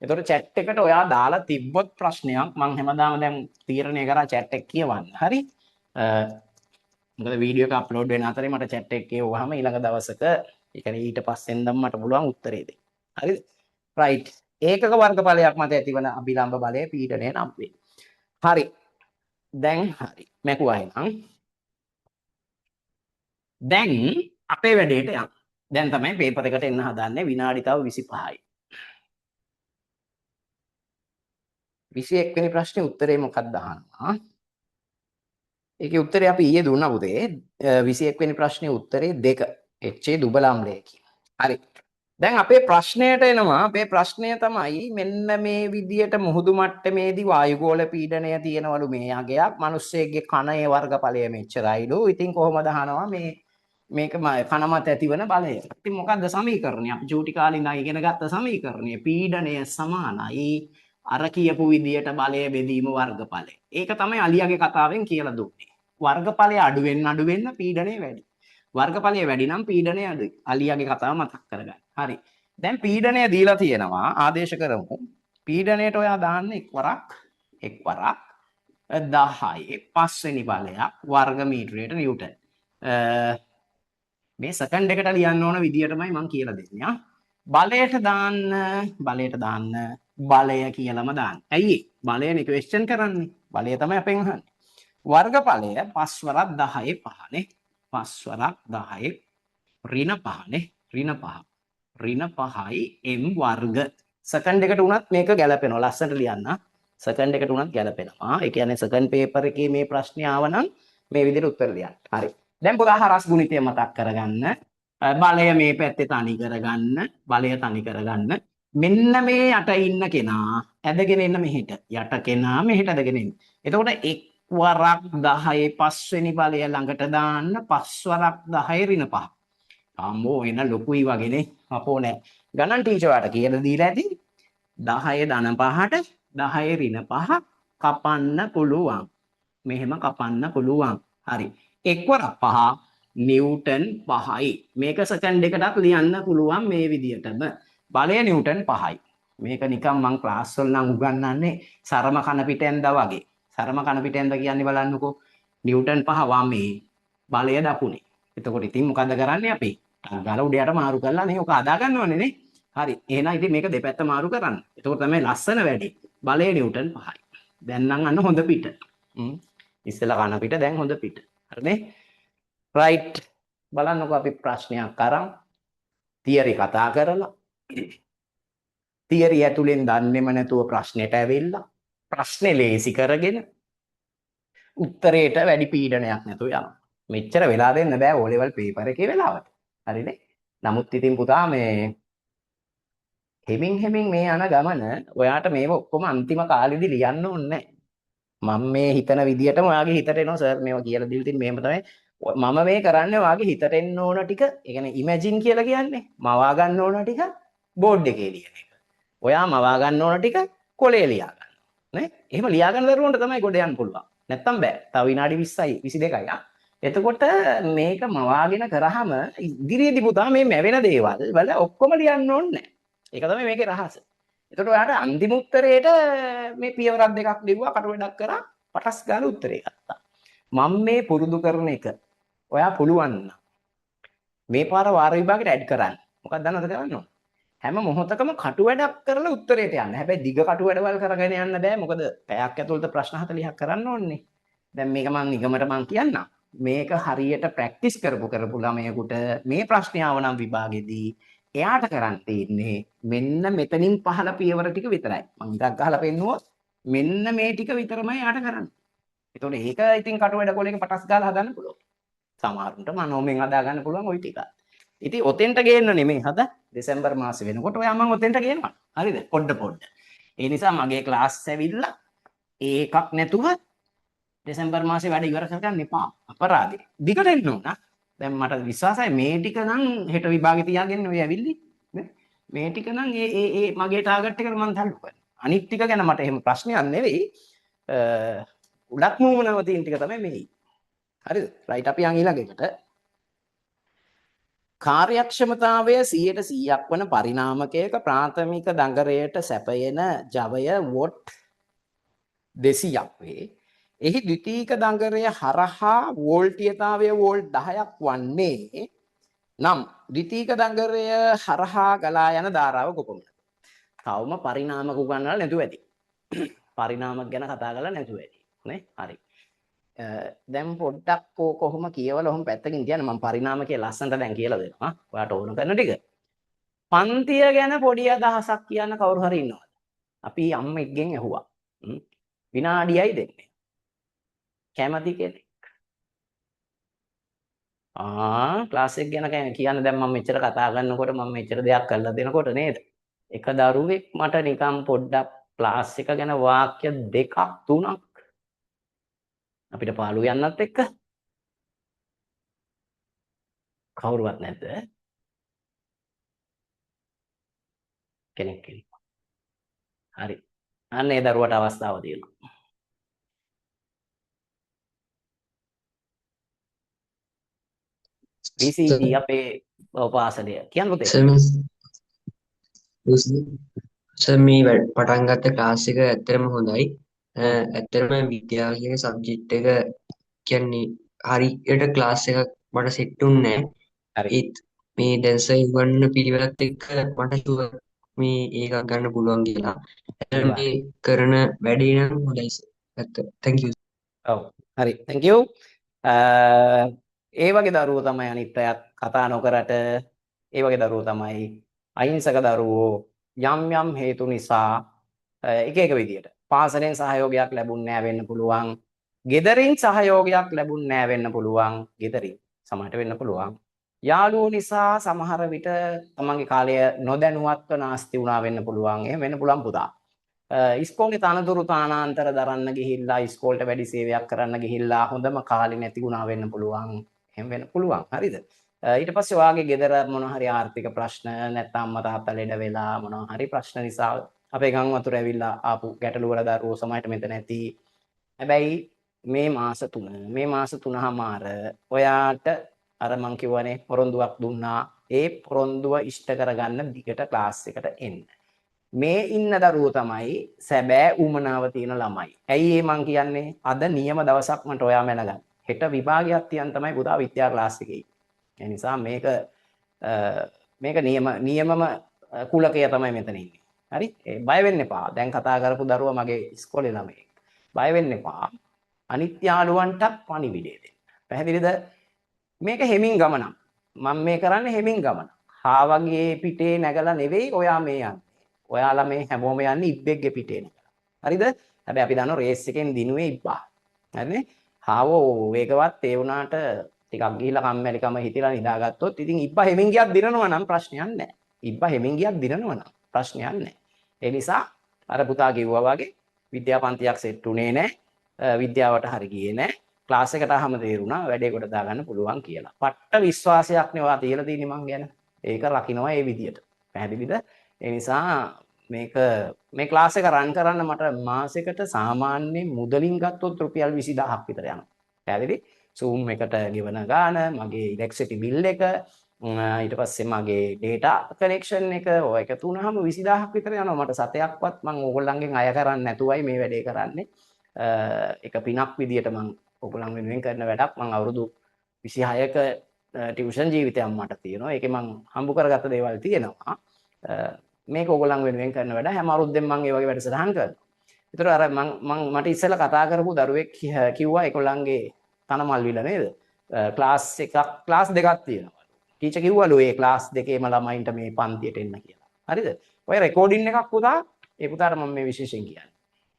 එතකොට චැට් එකට ඔයා දාලා තිබ්බොත් ප්‍රශ්නයක් මං හැමදාම දැන් තීරණය කරා චැට් එක කියවන්න. හරි? මොකද වීඩියෝ එක අප්ලෝඩ් වෙන අතරේ මට චැට් එක කියවුවාම ඊළඟ දවසක ඒ කියන්නේ ඊට පස්සෙන් නම් මට පුළුවන් උත්තරේ දෙන්න. හරිද? රයිට්. ඒකක වර්ගඵලයක් මත ඇතිවන අභිලම්භ බලය පීඩනය නම් වේ. හරි. දැන් හරි. මැකුවා එහෙනම්. දැන් අපේ වැඩේට යන්න. දැන් තමයි පේපර් එකට එන්න හදන්නේ. විනාඩි තව 25යි. 21 වෙනි ප්‍රශ්නේ උත්තරේ මොකක්ද අහනවා. ඒකේ උත්තරේ අපි ඊයේ දුන්නා පුතේ. 21 වෙනි ප්‍රශ්නේ උත්තරේ 2. HA දුබල අම්ලය කියලා. හරි. දැන් අපේ ප්‍රශ්නයට එනවා. අපේ ප්‍රශ්නය තමයි මෙන්න මේ විදියට මුහුදු මට්ටමේදී වායුගෝල පීඩනය තියෙනවලු මේ අගයක්. මිනිස්සෙක්ගේ කන ඒ වර්ගඵලය මෙච්චරයිලු. ඉතින් කොහොමද අහනවා මේ මේක කන මත ඇතිවන බලය. ඉතින් මොකද්ද සමීකරණය? අපි චූටි කාලේ ඉඳන් ඉගෙන ගත්ත සමීකරණය. පීඩනය සමානයි අර කියපු විදියට බලය බෙදීම වර්ගඵලය. ඒක තමයි අලියාගේ කතාවෙන් කියලා දුන්නේ. වර්ගඵලය අඩු වෙන්න අඩු වෙන්න පීඩනය වැඩි. වර්ගඵලය වැඩි නම් පීඩනය අඩුයි. අලියාගේ කතාව මතක් කරගන්න. හරි. දැන් පීඩනය දීලා තියෙනවා. ආදේශ කරමු. පීඩනයට ඔයා දාන්න එක් වරක් එක් වරක් 10 පස්වෙනි බලයක් වර්ග මීටරයට නිව්ටන්. මේ සෙකන්ඩ් එකට ලියන්න ඕන විදියටමයි මං කියලා දෙන්නේ. බලයට දාන්න බලයට දාන්න බලය කියලාම දාන්න. ඇයි ඒ? බලයනේ ක්වෙස්චන් කරන්නේ. බලය තමයි අපෙන් අහන්නේ. වර්ගඵලය 5 වරක් 10 පහනේ. 5 වරක් 10 ඍණ පහනේ. ඍණ පහ. ඍණ පහයි m වර්ග. සෙකන්ඩ් එකට උනත් මේක ගැලපෙනවා. ලස්සනට ලියන්න. සෙකන්ඩ් එකට උනත් ගැලපෙනවා. ඒ කියන්නේ සෙකන්ඩ් පේපර් එකේ මේ ප්‍රශ්නේ ආව නම් මේ විදිහට උත්තර ලියන්න. හරි. දැන් පොඩා හරස් ගුණිතය මතක් කරගන්න. බලය මේ පැත්තේ තනි කරගන්න. බලය තනි කරගන්න. මෙන්න මේ යට ඉන්න කෙනා ඇදගෙන එන්න මෙහෙට. යට කෙනා මෙහෙට ඇදගෙන එන්න. එතකොට එක් වරක් 10 පස්වෙනි බලය ළඟට දාන්න 5 වරක් 10 ඍණ 5. අම්මෝ එන ලොකුයි වගේනේ. අපෝ නෑ. ගණන් ටීචර් ඔයාට කියලා දීලා ඇති 10 ධන 5ට 10 ඍණ 5 කපන්න පුළුවන්. මෙහෙම කපන්න පුළුවන්. හරි. එක් වරක් 5 නිව්ටන් 5යි. මේක සෙකන්ඩ් එකටත් ලියන්න පුළුවන් මේ විදියටම. බලය නිව්ටන් 5යි. මේක නිකන් මං ක්ලාස් වල නම් උගන්වන්නේ සරම කන පිට ඇඳා වගේ. සරම කන පිට ඇඳා කියන්නේ බලන්නකෝ. නිව්ටන් 5 වමේ බලය දකුණේ. එතකොට ඉතින් මොකද කරන්නේ අපි? ටක් ගාලා උඩ යට මාරු කරලා නේ ඔක හදා ගන්න ඕනේ නේ. හරි. එහෙනම් ඉතින් මේක දෙපැත්ත මාරු කරන්න. එතකොට තමයි ලස්සන වැඩේ. බලය නිව්ටන් 5යි. දැන් නම් අන්න හොඳ පිට. ඉස්සෙල්ලා කන පිට දැන් හොඳ පිට. හරිනේ? රයිට්. බලන්නකෝ අපි ප්‍රශ්නයක් අරන් තියරි කතා කරලා තියරි ඇතුලෙන් දන්නේම නැතුව ප්‍රශ්නෙට ඇවිල්ලා ප්‍රශ්නේ ලේසි කරගෙන උත්තරේට වැඩි පීඩනයක් නැතුව යනවා. මෙච්චර වෙලා දෙන්න බෑ ඕ ලෙවල් පේපර් එකේ වෙලාවට. හරිනේ? නමුත් ඉතින් පුතා මේ හෙමින් හෙමින් මේ යන ගමන ඔයාට මේව ඔක්කොම අන්තිම කාලෙදි ලියන්න ඕනේ නෑ. මම මේ හිතන විදියටම ඔයාගේ හිතට එනවා සර් මේවා කියලා දීලා ඉතින් මෙහෙම තමයි මම මේ කරන්නේ. ඔයාගේ හිතට එන්න ඕන ටික, ඒ කියන්නේ ඉමේජින් කියලා කියන්නේ මවා ගන්න ඕන ටික බෝඩ් එකේ ලියන එක. ඔයා මවා ගන්න ඕන ටික කොලේ ලියා ගන්න. නේ? එහෙම ලියා ගන්න දරුවන්ට තමයි ගොඩ යන්න පුළුවන්. නැත්තම් බෑ. තව විනාඩි 20යි 22යි. ආ. එතකොට මේක මවාගෙන කරාම ඉදිරියේදී පුතා මේ මැවෙන දේවල් වල ඔක්කොම ලියන්න ඕනේ නෑ. ඒක තමයි මේකේ රහස. එතකොට ඔයාට අන්තිම උත්තරේට මේ පියවරක් දෙකක් ලිව්වා, කටු වැඩක් කරා, පටස් ගාලා උත්තරේ ගත්තා. මම මේ පුරුදු කරන එක ඔයා පුළුවන් නම් මේ පාර වාර විභාගෙට ඇඩ් කරන්න. මොකක්ද දන්නවද කරන්න ඕන? හැම මොහොතකම කටු වැඩක් කරලා උත්තරයට යන්න. හැබැයි දිග කටු වැඩවල් කරගෙන යන්න බෑ. මොකද පැයක් ඇතුළත ප්‍රශ්න 40ක් කරන්න ඕනේ. දැන් මේක මං නිගමට මං කියන්නම්. මේක හරියට ප්‍රැක්ටිස් කරපු කරපු ළමයෙකුට මේ ප්‍රශ්නය ආව නම් විභාගෙදී එයාට කරන්න තියෙන්නේ මෙන්න මෙතනින් පහළ පියවර ටික විතරයි. මං ඉරක් ගහලා පෙන්නුවොත් මෙන්න මේ ටික විතරමයි එයාට කරන්න. එතකොට ඒක ඉතින් කටු වැඩ කොලයක පටස් ගාලා හදන්න පුළුවන්. සමහරුන්ට මනෝමයෙන් හදා ගන්න පුළුවන් ඔය ටික. ඉතින් ඔතෙන්ට ගේන්න නෙමෙයි හද දෙසැම්බර් මාසෙ වෙනකොට ඔයා මං ඔතෙන්ට ගේනවා. හරිද? පොඩ පොඩ. ඒ නිසා මගේ ක්ලාස් ඇවිල්ලා ඒකක් නැතුව දෙසැම්බර් මාසේ වැඩ ඉවර කරගන්න එපා. අපරාධේ. දිගට එන්න ඕන. දැන් මට විශ්වාසයි මේ ටික නම් හෙට විභාගෙ තියාගෙන ඔය ඇවිල්ලි නේ. මේ ටික නම් ඒ ඒ ඒ මගේ ටාගට් එකට මං තල්ලු කරනවා. අනිත් ටික ගැන මට එහෙම ප්‍රශ්නයක් නෙවෙයි. උඩක් මුවමනාව තියෙන ටික තමයි මේ. හරිද? රයිට්, අපි යන් ඊළඟ එකට. කාර්යක්ෂමතාවය 100%ක් වන පරිණාමකයක ප්‍රාථමික දඟරයට සැපයෙන ජවය what 200ක් වේ. එහි ද්විතීක දඟරය හරහා වෝල්ටීයතාවය වෝල්ට් 10ක් වන්නේ නම් ද්විතීක දඟරය හරහා ගලා යන ධාරාව කොපමණද? තවම පරිණාමක උගන්වලා නැතුව ඇති. පරිණාමක ගැන කතා කරලා නැතුව ඇති. නේ? හරි. දැන් පොඩ්ඩක් කොහොම කියවලා ඔහොම පැත්තකින් තියන්න මම පරිණාමකයේ ලස්සනට දැන් කියලා දෙනවා. ඔයාට ඕන කරන ටික. පන්තිය ගැන පොඩි අදහසක් කියන්න කවුරු හරි ඉන්නවද? අපි අම්මෙක්ගෙන් ඇහුවා. විනාඩියයි දෙන්නේ. කැමති කෙනෙක්? ක්ලාස් එක ගැන කියන්න දැන් මම මෙච්චර කතා කරනකොට මම මෙච්චර දෙයක් කරලා දෙනකොට නේද? එක දරුවෙක් මට නිකන් පොඩ්ඩක් ක්ලාස් එක ගැන වාක්‍ය දෙකක් තුනක් අපිට පාළු යන්නත් එක්ක කවුරුවත් නැද්ද? කෙනෙක් ඉන්නවා. හරි. අන්න ඒ දරුවට අවස්ථාව තියෙනවා. VCG අපේ උපාසනය. කියන්න පුතේ. සර් මේ පටන් ගත්ත ක්ලාස් එක ඇත්තටම හොඳයි. ඇත්තටම විද්‍යාව කියන සබ්ජෙක්ට් එක කියන්නේ හරියට ක්ලාස් එකක් මට සෙට් වුණේ නැහැ. හරි. ඒත් මේ දැන් සර් උගන්වන පිළිවෙලත් එක්ක මට ෂුවර් මේ ඒකක් ගන්න පුළුවන් කියලා. ඇත්තටම මේ කරන වැඩේ නම් හොඳයි සර්. ඇත්ත. Thank you. ඔව්. හරි. Thank you. ඒ වගේ දරුවෝ තමයි අනිත් අයත් කතා නොකරට ඒ වගේ දරුවෝ තමයි අහිංසක දරුවෝ යම් යම් හේතු නිසා එක එක විදියට පාසලෙන් සහයෝගයක් ලැබුණ නෑ වෙන්න පුළුවන්, ගෙදරින් සහයෝගයක් ලැබුණ නෑ වෙන්න පුළුවන්, ගෙදරින් සමහරට වෙන්න පුළුවන්, යාළුවෝ නිසා සමහර විට තමන්ගේ කාලය නොදැනුවත්ව නාස්ති වුණා වෙන්න පුළුවන්, එහෙම වෙන්න පුළුවන් පුතා. ඉස්කෝලේ තනතුරු තානාන්තර දරන්න ගිහිල්ලා ඉස්කෝලේට වැඩි සේවයක් කරන්න ගිහිල්ලා හොඳම කාලේ නැති වුණා වෙන්න පුළුවන්, එහෙම වෙන්න පුළුවන්. හරිද? ඊට පස්සේ ඔයාගේ ගෙදර මොන හරි ආර්ථික ප්‍රශ්න නැත්නම් අම්මා තාත්තා ලෙඩ වෙලා මොන හරි ප්‍රශ්න නිසා අපේ ගම් වතුර ඇවිල්ලා ආපු ගැටලු වල දරුවෝ සමහරට මෙතන ඇති. හැබැයි මේ මාස තුන මේ මාස තුනමාර ඔයාට අර මං කිව්වනේ පොරොන්දුවක් දුන්නා. ඒ පොරොන්දුව ඉෂ්ට කරගන්න දිගට ක්ලාස් එකට එන්න. මේ ඉන්න දරුවෝ තමයි සැබෑ උමනාව තියෙන ළමයි. ඇයි ඒ මං කියන්නේ? අද නියම දවසක් මට ඔයා මැනගන්න. හෙට විභාගයක් තියන් තමයි පුතා විද්‍යා ක්ලාස් එකේ ඉන්නේ. ඒ නිසා මේක මේක නියමම කුලකය තමයි මෙතන ඉන්නේ. හරි? ඒ බය වෙන්න එපා. දැන් කතා කරපු දරුවා මගේ ඉස්කෝලේ ළමයෙක්. බය වෙන්න එපා. අනිත් යාළුවන්ටත් පණිවිඩය දෙන්න. පැහැදිලිද? මේක හෙමින් ගමනක්. මම මේ කරන්නේ හෙමින් ගමනක්. හා වගේ පිටේ නැගලා නෙවෙයි ඔයා මේ යන්නේ. ඔයාලා මේ හැමෝම යන්නේ ඉබ්බෙක්ගේ පිටේ නැගලා. හරිද? හැබැයි අපි දන්නවා රේස් එකෙන් දිනුවේ ඉබ්බා. හරිනේ? හාවෝ වේගවත් ඒ වුණාට ටිකක් ගිහිල්ලා කම්මැලිකම හිතිලා නිදාගත්තොත් ඉතින් ඉබ්බා හෙමින් ගියත් දිනනවා නම් ප්‍රශ්නයක් නැහැ. ඉබ්බා හෙමින් ගියත් දිනනවා නම් ප්‍රශ්නයක් නැහැ. ඒ නිසා අර පුතා කිව්වා වගේ විද්‍යා පන්තියක් සෙට් උනේ නැහැ. විද්‍යාවට හරි ගියේ නැහැ. ක්ලාස් එකට ආවම තේරුණා වැඩේ කොට දාගන්න පුළුවන් කියලා. පට්ට විශ්වාසයක් නේ ඔයා තියලා තියෙන්නේ මං ගැන. ඒක රකින්නවා ඒ විදියට. පැහැදිලිද? ඒ නිසා මේක මේ ක්ලාස් එක රන් කරන්න මට මාසෙකට සාමාන්‍ය මුදලින් ගත්තොත් රුපියල් 20000ක් විතර යනවා. පැහැදිලි? Zoom එකට ගෙවන ගාන, මගේ ඉලෙක්ට්‍රිසිටි බිල් එක, ඊට පස්සේ මගේ ඩේටා කනෙක්ෂන් එක ඔය එකතු වුණාම 20000ක් විතර යනවා. මට සතයක්වත් මං ඕගොල්ලන්ගෙන් අය කරන්නේ නැතුවයි මේ වැඩේ කරන්නේ. එක පිනක් විදියට මං ඕගොල්ලන් වෙනුවෙන් කරන වැඩක්. මං අවුරුදු 26ක ටියුෂන් ජීවිතයක් මට තියෙනවා. ඒකේ මං හම්බ කරගත්ත දේවල් තියෙනවා. මේක ඕගොල්ලන් වෙනුවෙන් කරන වැඩ. හැම අවුරුද්දෙම මං ඒ වගේ වැඩසටහන් කරනවා. ඒතර අර මං මං මට ඉස්සෙල්ලා කතා කරපු දරුවෙක් කිව්වා ඒගොල්ලන්ගේ තනමල්විල නේද? ක්ලාස් එකක් ක්ලාස් දෙකක් තියෙනවා. ටීචර් කිව්වලු ඒ ක්ලාස් දෙකේම ළමයින්ට මේ පන්තියට එන්න කියලා. හරිද? ඔය රෙකෝඩින් එකක් පුතා, ඒ පුතාට මම මේ විශේෂයෙන් කියන්නේ.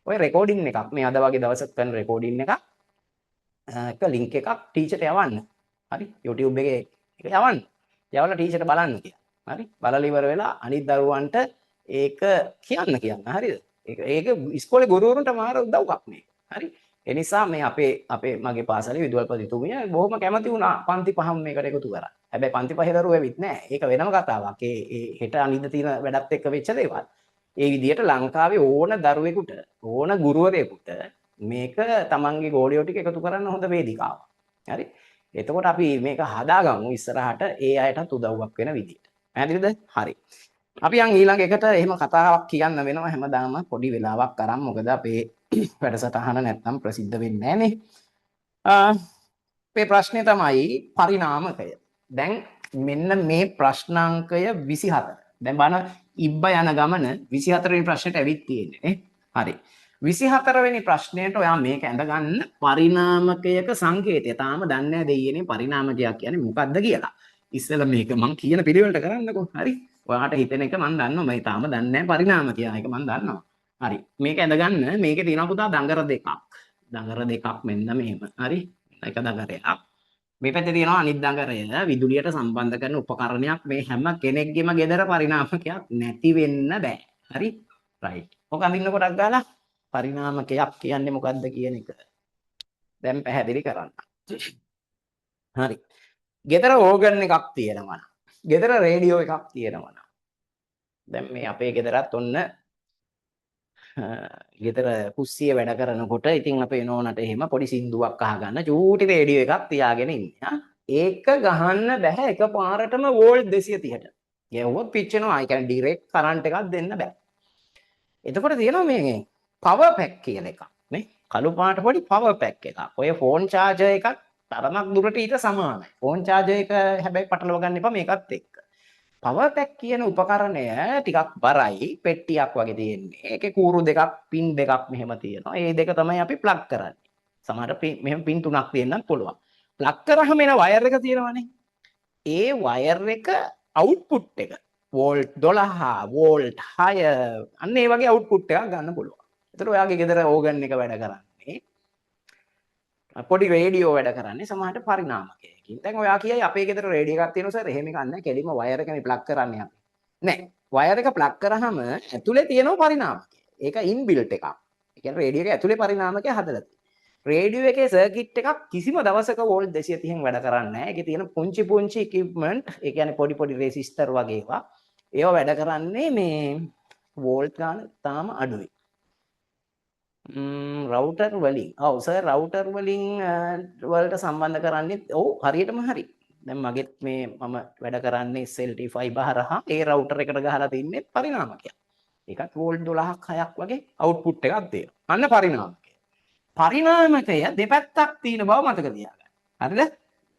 ඔය රෙකෝඩින් එකක් මේ අද වගේ දවසක කරන රෙකෝඩින් එකක් එක ලින්ක් එකක් ටීචර්ට යවන්න. හරි? YouTube එකේ ඒක යවන්න. යවලා ටීචර්ට බලන්න කියලා. හරි? බලලා ඉවර වෙලා අනිත් දරුවන්ට ඒක කියන්න කියන්න. හරිද? ඒක ඒක ඉස්කෝලේ ගුරුවරුන්ට මාර උදව්වක් මේක. හරි? ඒ නිසා මේ අපේ අපේ මගේ පාසලේ විදුහල්පතිතුමිය බොහොම කැමති වුණා පන්ති පහම මේකට එකතු කරා. හැබැයි පන්ති පහේ දරුවෝ ඇවිත් නෑ. ඒක වෙනම කතාවක්. ඒ ඒ හෙට අනිද්දා තියෙන වැඩත් එක්ක වෙච්ච දේවල්. ඒ විදිහට ලංකාවේ ඕන දරුවෙකුට ඕන ගුරුවරයෙකුට මේක තමන්ගේ ගෝලියෝ ටික එකතු කරන්න හොඳ වේදිකාවක්. හරි? එතකොට අපි මේක හදාගමු ඉස්සරහට ඒ අයටත් උදව්වක් වෙන විදිහට. පැහැදිලිද? හරි. අපි යන් ඊළඟ එකට. එහෙම කතාවක් කියන්න වෙනවා හැමදාම පොඩි වෙලාවක් අරන්. මොකද අපේ වැඩසටහන නැත්තම් ප්‍රසිද්ධ වෙන්නේ නෑනේ. අපේ ප්‍රශ්නේ තමයි පරිණාමකය. දැන් මෙන්න මේ ප්‍රශ්නාංකය 24. දැන් බලන්න ඉබ්බ යන ගමන 24 වෙනි ප්‍රශ්නෙට ඇවිත් තියෙන්නේ නේ. හරි. 24 වෙනි ප්‍රශ්නයට ඔයා මේක ඇඳ ගන්න පරිණාමකයක සංකේතය. තාම දන්නේ නැහැ දෙයියනේ පරිණාමකයක් කියන්නේ මොකද්ද කියලා. ඉස්සෙල්ලා මේක මං කියන පිළිවෙලට කරන්නකෝ. හරි. ඔයාට හිතෙන එක මං දන්නවා. මම තාම දන්නේ නැහැ පරිණාමකය. ඒක මං දන්නවා. හරි. මේක ඇඳ ගන්න. මේකේ තියෙනවා පුතා දඟර දෙකක්. දඟර දෙකක් මෙන්න මෙහෙම. හරි. එක දඟරයක්. මේ පැත්තේ තියෙනවා අනිත් දඟරය. විදුලියට සම්බන්ධ කරන උපකරණයක්. මේ හැම කෙනෙක්ගේම ගෙදර පරිණාමකයක් නැති වෙන්න බෑ. හරි. රයිට්. ඔක අඳින්න කොටක් ගාලා පරිණාමකයක් කියන්නේ මොකද්ද කියන එක දැන් පැහැදිලි කරන්න. හරි. ගෙදර ඕගන් එකක් තියෙනවා නම්, ගෙදර රේඩියෝ එකක් තියෙනවා නම්, දැන් මේ අපේ ගෙදරත් ඔන්න ගෙදර කුස්සිය වැඩ කරනකොට ඉතින් අපේ නෝනට එහෙම පොඩි සින්දුවක් අහගන්න චූටි රේඩියෝ එකක් තියාගෙන ඉන්නේ. ඒක ගහන්න බෑ එකපාරටම වෝල්ට් 230ට. ගැහුවොත් පිච්චෙනවා. ඒ කියන්නේ ඩිරෙක්ට් කරන්ට් එකක් දෙන්න බෑ. එතකොට තියෙනවා මේ පවර් පැක් කියලා එකක් නේ. කළු පාට පොඩි පවර් පැක් එකක්. ඔය ෆෝන් චාර්ජර් එකක් තරමක් දුරට ඊට සමානයි. ෆෝන් චාර්ජර් එක හැබැයි පටලව ගන්න එපා මේකත් එක්ක. පවර් පැක් කියන උපකරණය ටිකක් බරයි, පෙට්ටියක් වගේ තියෙන්නේ. ඒකේ කූරු දෙකක්, පින් දෙකක් මෙහෙම තියෙනවා. ඒ දෙක තමයි අපි ප්ලග් කරන්නේ. සමහර මෙහෙම පින් තුනක් තියෙන්නත් පුළුවන්. ප්ලග් කරාම එන වයර් එක තියෙනවනේ. ඒ වයර් එක අවුට්පුට් එක වෝල්ට් 12, වෝල්ට් 6 අන්න ඒ වගේ අවුට්පුට් එකක් ගන්න පුළුවන්. ඒතර ඔයාගේ ගෙදර ඕගන් එක වැඩ කරන්නේ, පොඩි රේඩියෝ වැඩ කරන්නේ සමහරට පරිණාමකයකින්. දැන් ඔයා කියයි අපේ ගෙදර රේඩියෝ එකක් තියෙනවා සර්, එහෙම එකක් නෑ, කෙලින්ම වයර් එකනේ ප්ලග් කරන්නේ අපි. නෑ, වයර් එක ප්ලග් කරාම ඇතුලේ තියෙනවා පරිණාමකය. ඒක ඉන්බිල්ට් එකක්. ඒ කියන්නේ රේඩියෝ එක ඇතුලේ පරිණාමකය හදලා තියෙනවා. රේඩියෝ එකේ සර්කිට් එකක් කිසිම දවසක වෝල්ට් 230න් වැඩ කරන්නේ නෑ. ඒකේ තියෙන පුංචි පුංචි ඉක්විප්මන්ට්, ඒ කියන්නේ පොඩි පොඩි රෙසිස්ටර් වගේ ඒවා, ඒවා වැඩ කරන්නේ මේ වෝල්ට් ගාන තාම අඩුයි. රවුටර් වලින්, ඔව් සර්, රවුටර් වලින් වලට සම්බන්ධ කරන්නේ ඔව් හරියටම හරි. දැන් මගෙත් මේ මම වැඩ කරන්නේ SLT fiber හරහා ඒ රවුටර් එකට ගහලා තින්නේ පරිණාමකයක්. ඒකත් වෝල්ට් 12ක් 6ක් වගේ අවුට්පුට් එකක් දෙනවා. අන්න පරිණාමකය. පරිණාමකය දෙපැත්තක් තියෙන බව මතක තියාගන්න. හරිද?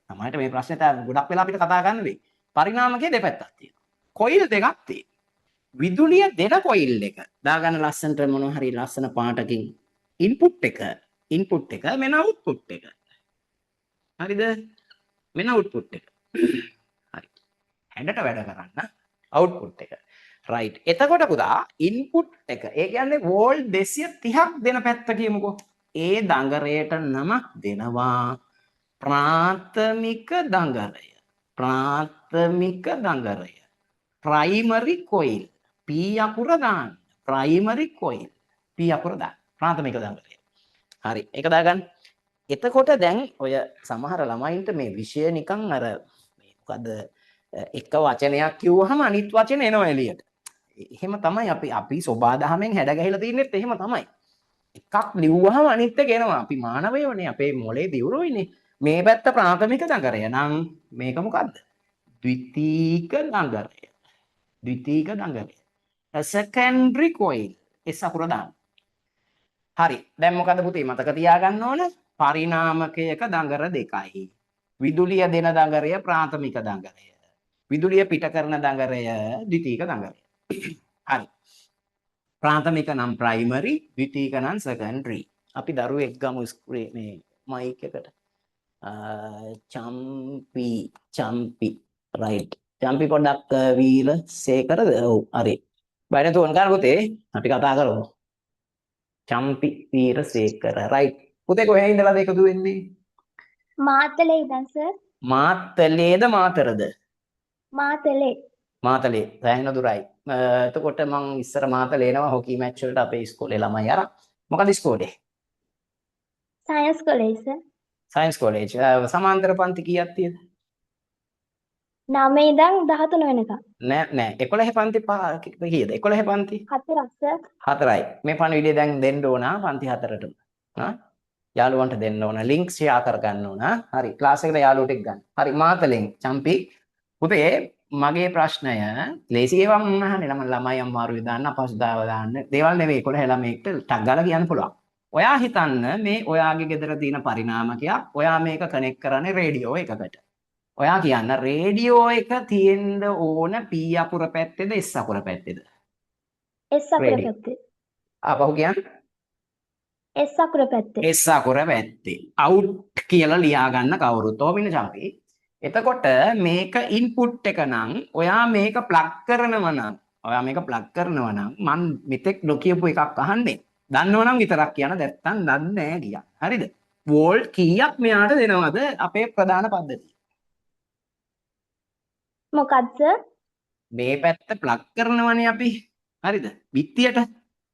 සමහරවිට මේ ප්‍රශ්නෙට ගොඩක් වෙලා අපිට කතා කරන්න වෙයි. පරිණාමකය දෙපැත්තක් තියෙනවා. කොයිල් දෙකක් තියෙනවා. විදුලිය දෙන කොයිල් එක දාගන්න ලස්සනට මොන හරි ලස්සන පාටකින් ඉන්පුට් එක, ඉන්පුට් එක මෙන්න අවුට්පුට් එක. හරිද? මෙන්න අවුට්පුට් එක. හරි. හැඩට වැඩ කරන්න අවුට්පුට් එක. රයිට්. එතකොට පුතා ඉන්පුට් එක, ඒ කියන්නේ වෝල්ට් 230ක් දෙන පැත්ත කියමුකෝ. ඒ දඟරයට නමක් දෙනවා ප්‍රාථමික දඟරය. ප්‍රාථමික දඟරය. Primary coil. P අකුර දාන්න. Primary coil. P අකුර දාන්න. ප්‍රාථමික දඟරය. හරි. ඒක දාගන්න. එතකොට දැන් ඔය සමහර ළමයින්ට මේ විෂය නිකන් අර මේ මොකද එක වචනයක් කිව්වහම අනිත් වචන එනවා එළියට. එහෙම තමයි අපි අපි සෝබාදහමෙන් හැඩ ගැහිලා තින්නෙත් එහෙම තමයි. එකක් ලිව්වහම අනිත් එක එනවා. අපි මානවයෝනේ, අපේ මොලේ දියුණුයිනේ. මේ පැත්ත ප්‍රාථමික දඟරය නම් මේක මොකද්ද? ද්විතීක දඟරය. ද්විතීක දඟරය. Secondary coil. එස් අකුර දාන්න. හරි. දැන් මොකද පුතේ මතක තියාගන්න ඕන? පරිණාමකයක දඟර දෙකයි. විදුලිය දෙන දඟරය ප්‍රාථමික දඟරය. විදුලිය පිට කරන දඟරය ද්විතීක දඟරය. හරි. ප්‍රාථමික නම් ප්‍රයිමරි, ද්විතීක නම් සෙකන්ඩරි. අපි දරුවෙක් ගමු ස්ක්‍රීන් මේ මයික් එකට. චම්පි චම්පි රයිට්. චම්පි පොඩ්ඩක් වීරසේකරද? ඔව් හරි. බය නැතුව ඔන් කරන්න පුතේ. අපි කතා කරමු. චම්පි වීරසේකර රයිට්. පුතේ කොහේ ඉඳලාද එකතු වෙන්නේ? මාතලේ ඉඳන් සර්. මාතලේද මාතරද? මාතලේ. මාතලේ සෑහෙන දුරයි. එතකොට මං ඉස්සර මාතලේ එනවා හොකි මැච් වලට අපේ ඉස්කෝලේ ළමයි අරන්. මොකද ඉස්කෝලේ? Science college sir. Science college. සමාන්තර පන්ති කීයක් තියෙද? 9 ඉඳන් 13 වෙනකම්. නෑ නෑ 11 පන්ති පහ කීයද? 11 පන්ති? හතරක් සර්. හතරයි. මේ පණිවිඩය දැන් දෙන්න ඕන පන්ති හතරටම. ආ යාළුවන්ට දෙන්න ඕන, ලින්ක් ෂෙයා කරගන්න ඕන. හරි, ක්ලාස් එකට යාළුවෝ ටික ගන්න. හරි, මාතලෙන් චම්පි පුතේ මගේ ප්‍රශ්නය ලේසි ඒවා මම අහන්නේ ළමයි ළමයි අමාරුවේ දාන්න අපහසුතාව දාන්න දේවල් නෙවෙයි 11 ළමයෙක්ට ටක් ගාලා කියන්න පුළුවන්. ඔයා හිතන්න මේ ඔයාගේ ගෙදර තියෙන පරිණාමකයක් ඔයා මේක කනෙක්ට් කරන්නේ රේඩියෝ එකකට. ඔයා කියන්න රේඩියෝ එක තියෙන්න ඕන P අකුර පැත්තේද S අකුර පැත්තේද? S අකුර රේඩියෝ. පැත්තේ. ආපහු කියන්න. S අකුර පැත්තේ. S අකුර පැත්තේ. අවුට් කියලා ලියා ගන්න කවුරුත් ඕමින චම්පි. එතකොට මේක ඉන්පුට් එක නම් ඔයා මේක ප්ලග් කරනවා නම් ඔයා මේක ප්ලග් කරනවා නම් මං මෙතෙක් නොකියපු එකක් අහන්නේ. දන්නව නම් විතරක් කියන, නැත්තම් දන්නේ නෑ කියන්න. හරිද? වෝල්ට් කීයක් මෙයාට දෙනවද අපේ ප්‍රධාන පද්ධතිය? මොකද්ද සර්? මේ පැත්ත ප්ලග් කරනවනේ අපි. හරිද? බිත්තියට.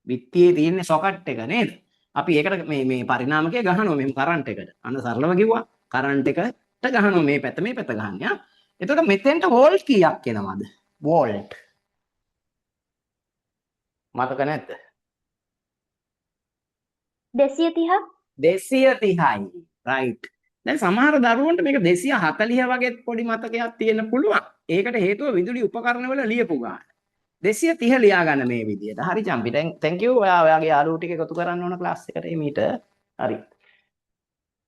බිත්තියේ තියෙන සොකට් එක නේද? අපි ඒකට මේ මේ පරිණාමකය ගහනවා මෙහෙම කරන්ට් එකට. අන්න සරලව කිව්වා. කරන්ට් එකට ගහනවා මේ පැත්ත මේ පැත්ත ගහන්නේ. ආ. එතකොට මෙතෙන්ට වෝල්ට් කීයක් එනවද? වෝල්ට්. මතක නැද්ද? 230ක්. 230යි. රයිට්. දැන් සමහර දරුවන්ට මේක 240 වගේත් පොඩි මතකයක් තියෙන්න පුළුවන්. ඒකට හේතුව විදුලි උපකරණවල ලියපු ගාන. 230 ලියා ගන්න මේ විදියට. හරි චම්පි. දැන් thank you. ඔයා ඔයාගේ යාළුවෝ ටික එකතු කරන්න ඕන ක්ලාස් එකට එමීට. හරි.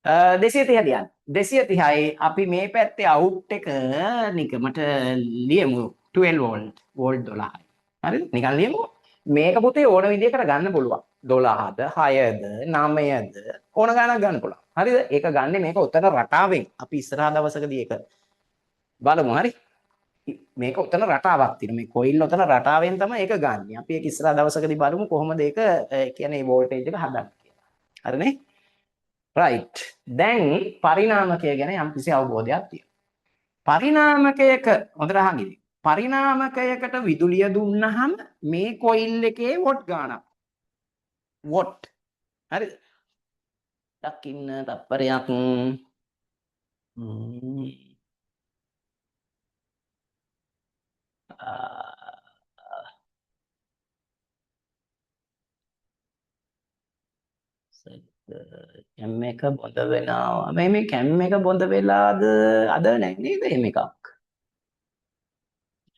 230 ලියන්න. 230යි අපි මේ පැත්තේ අවුට් එක නිකමට ලියමු 12 වෝල්ට්. වෝල්ට් 12යි. හරිද? නිකන් ලියමු. මේක පුතේ ඕන විදියකට ගන්න පුළුවන්. 12ද 6ද 9ද ඕන ගානක් ගන්න පුළුවන්. හරිද? ඒක ගන්නෙ මේක උතන රටාවෙන්. අපි ඉස්සරහා දවසකදී ඒක බලමු. හරි? මේක උතන රටාවක් තියෙනවා. මේ කොයිල් උතන රටාවෙන් තමයි ඒක ගන්නෙ. අපි ඒක ඉස්සරහා දවසකදී බලමු කොහොමද ඒක ඒ කියන්නේ වෝල්ටේජ් එක හදන්නේ කියලා. හරිනේ? රයිට්. දැන් පරිණාමකය ගැන යම්කිසි අවබෝධයක් තියෙනවා. පරිණාමකයක හොඳට අහන්න ඉතින්. පරිණාමකයකට විදුලිය දුන්නහම මේ කොයිල් එකේ what ගාණක්. What. හරිද? දකින්න තප්පරයක්. කැම් එක බොඳ වෙනවා. මේ මේ කැම් එක බොඳ වෙලාද අද නෑ නේද එහෙම එකක්.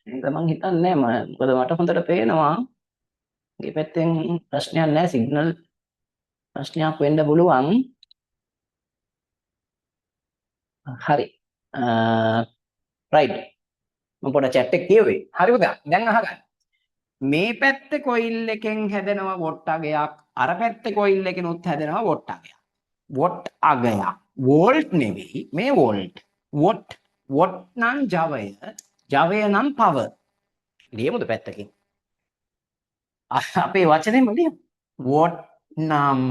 නේද මං හිතන්නේ නෑ මොකද මට හොඳට පේනවා. මගේ පැත්තෙන් ප්‍රශ්නයක් නෑ, සිග්නල් ප්‍රශ්නයක් වෙන්න පුළුවන්. හරි. රයිට්. මම පොඩ චැට් එක කියුවේ. හරි පුතා. දැන් අහගන්න. මේ පැත්තේ කොයිල් එකෙන් හැදෙනවා what අගයක්, අර පැත්තේ කොයිල් එකෙනුත් හැදෙනවා what අගයක්. What අගයක්. වෝල්ට් නෙවෙයි මේ වෝල්ට්. What what නම් ජවය, ජවය නම් පවර්. ලියමුද පැත්තකින්? අපේ වචනේම ලියමු. What නම්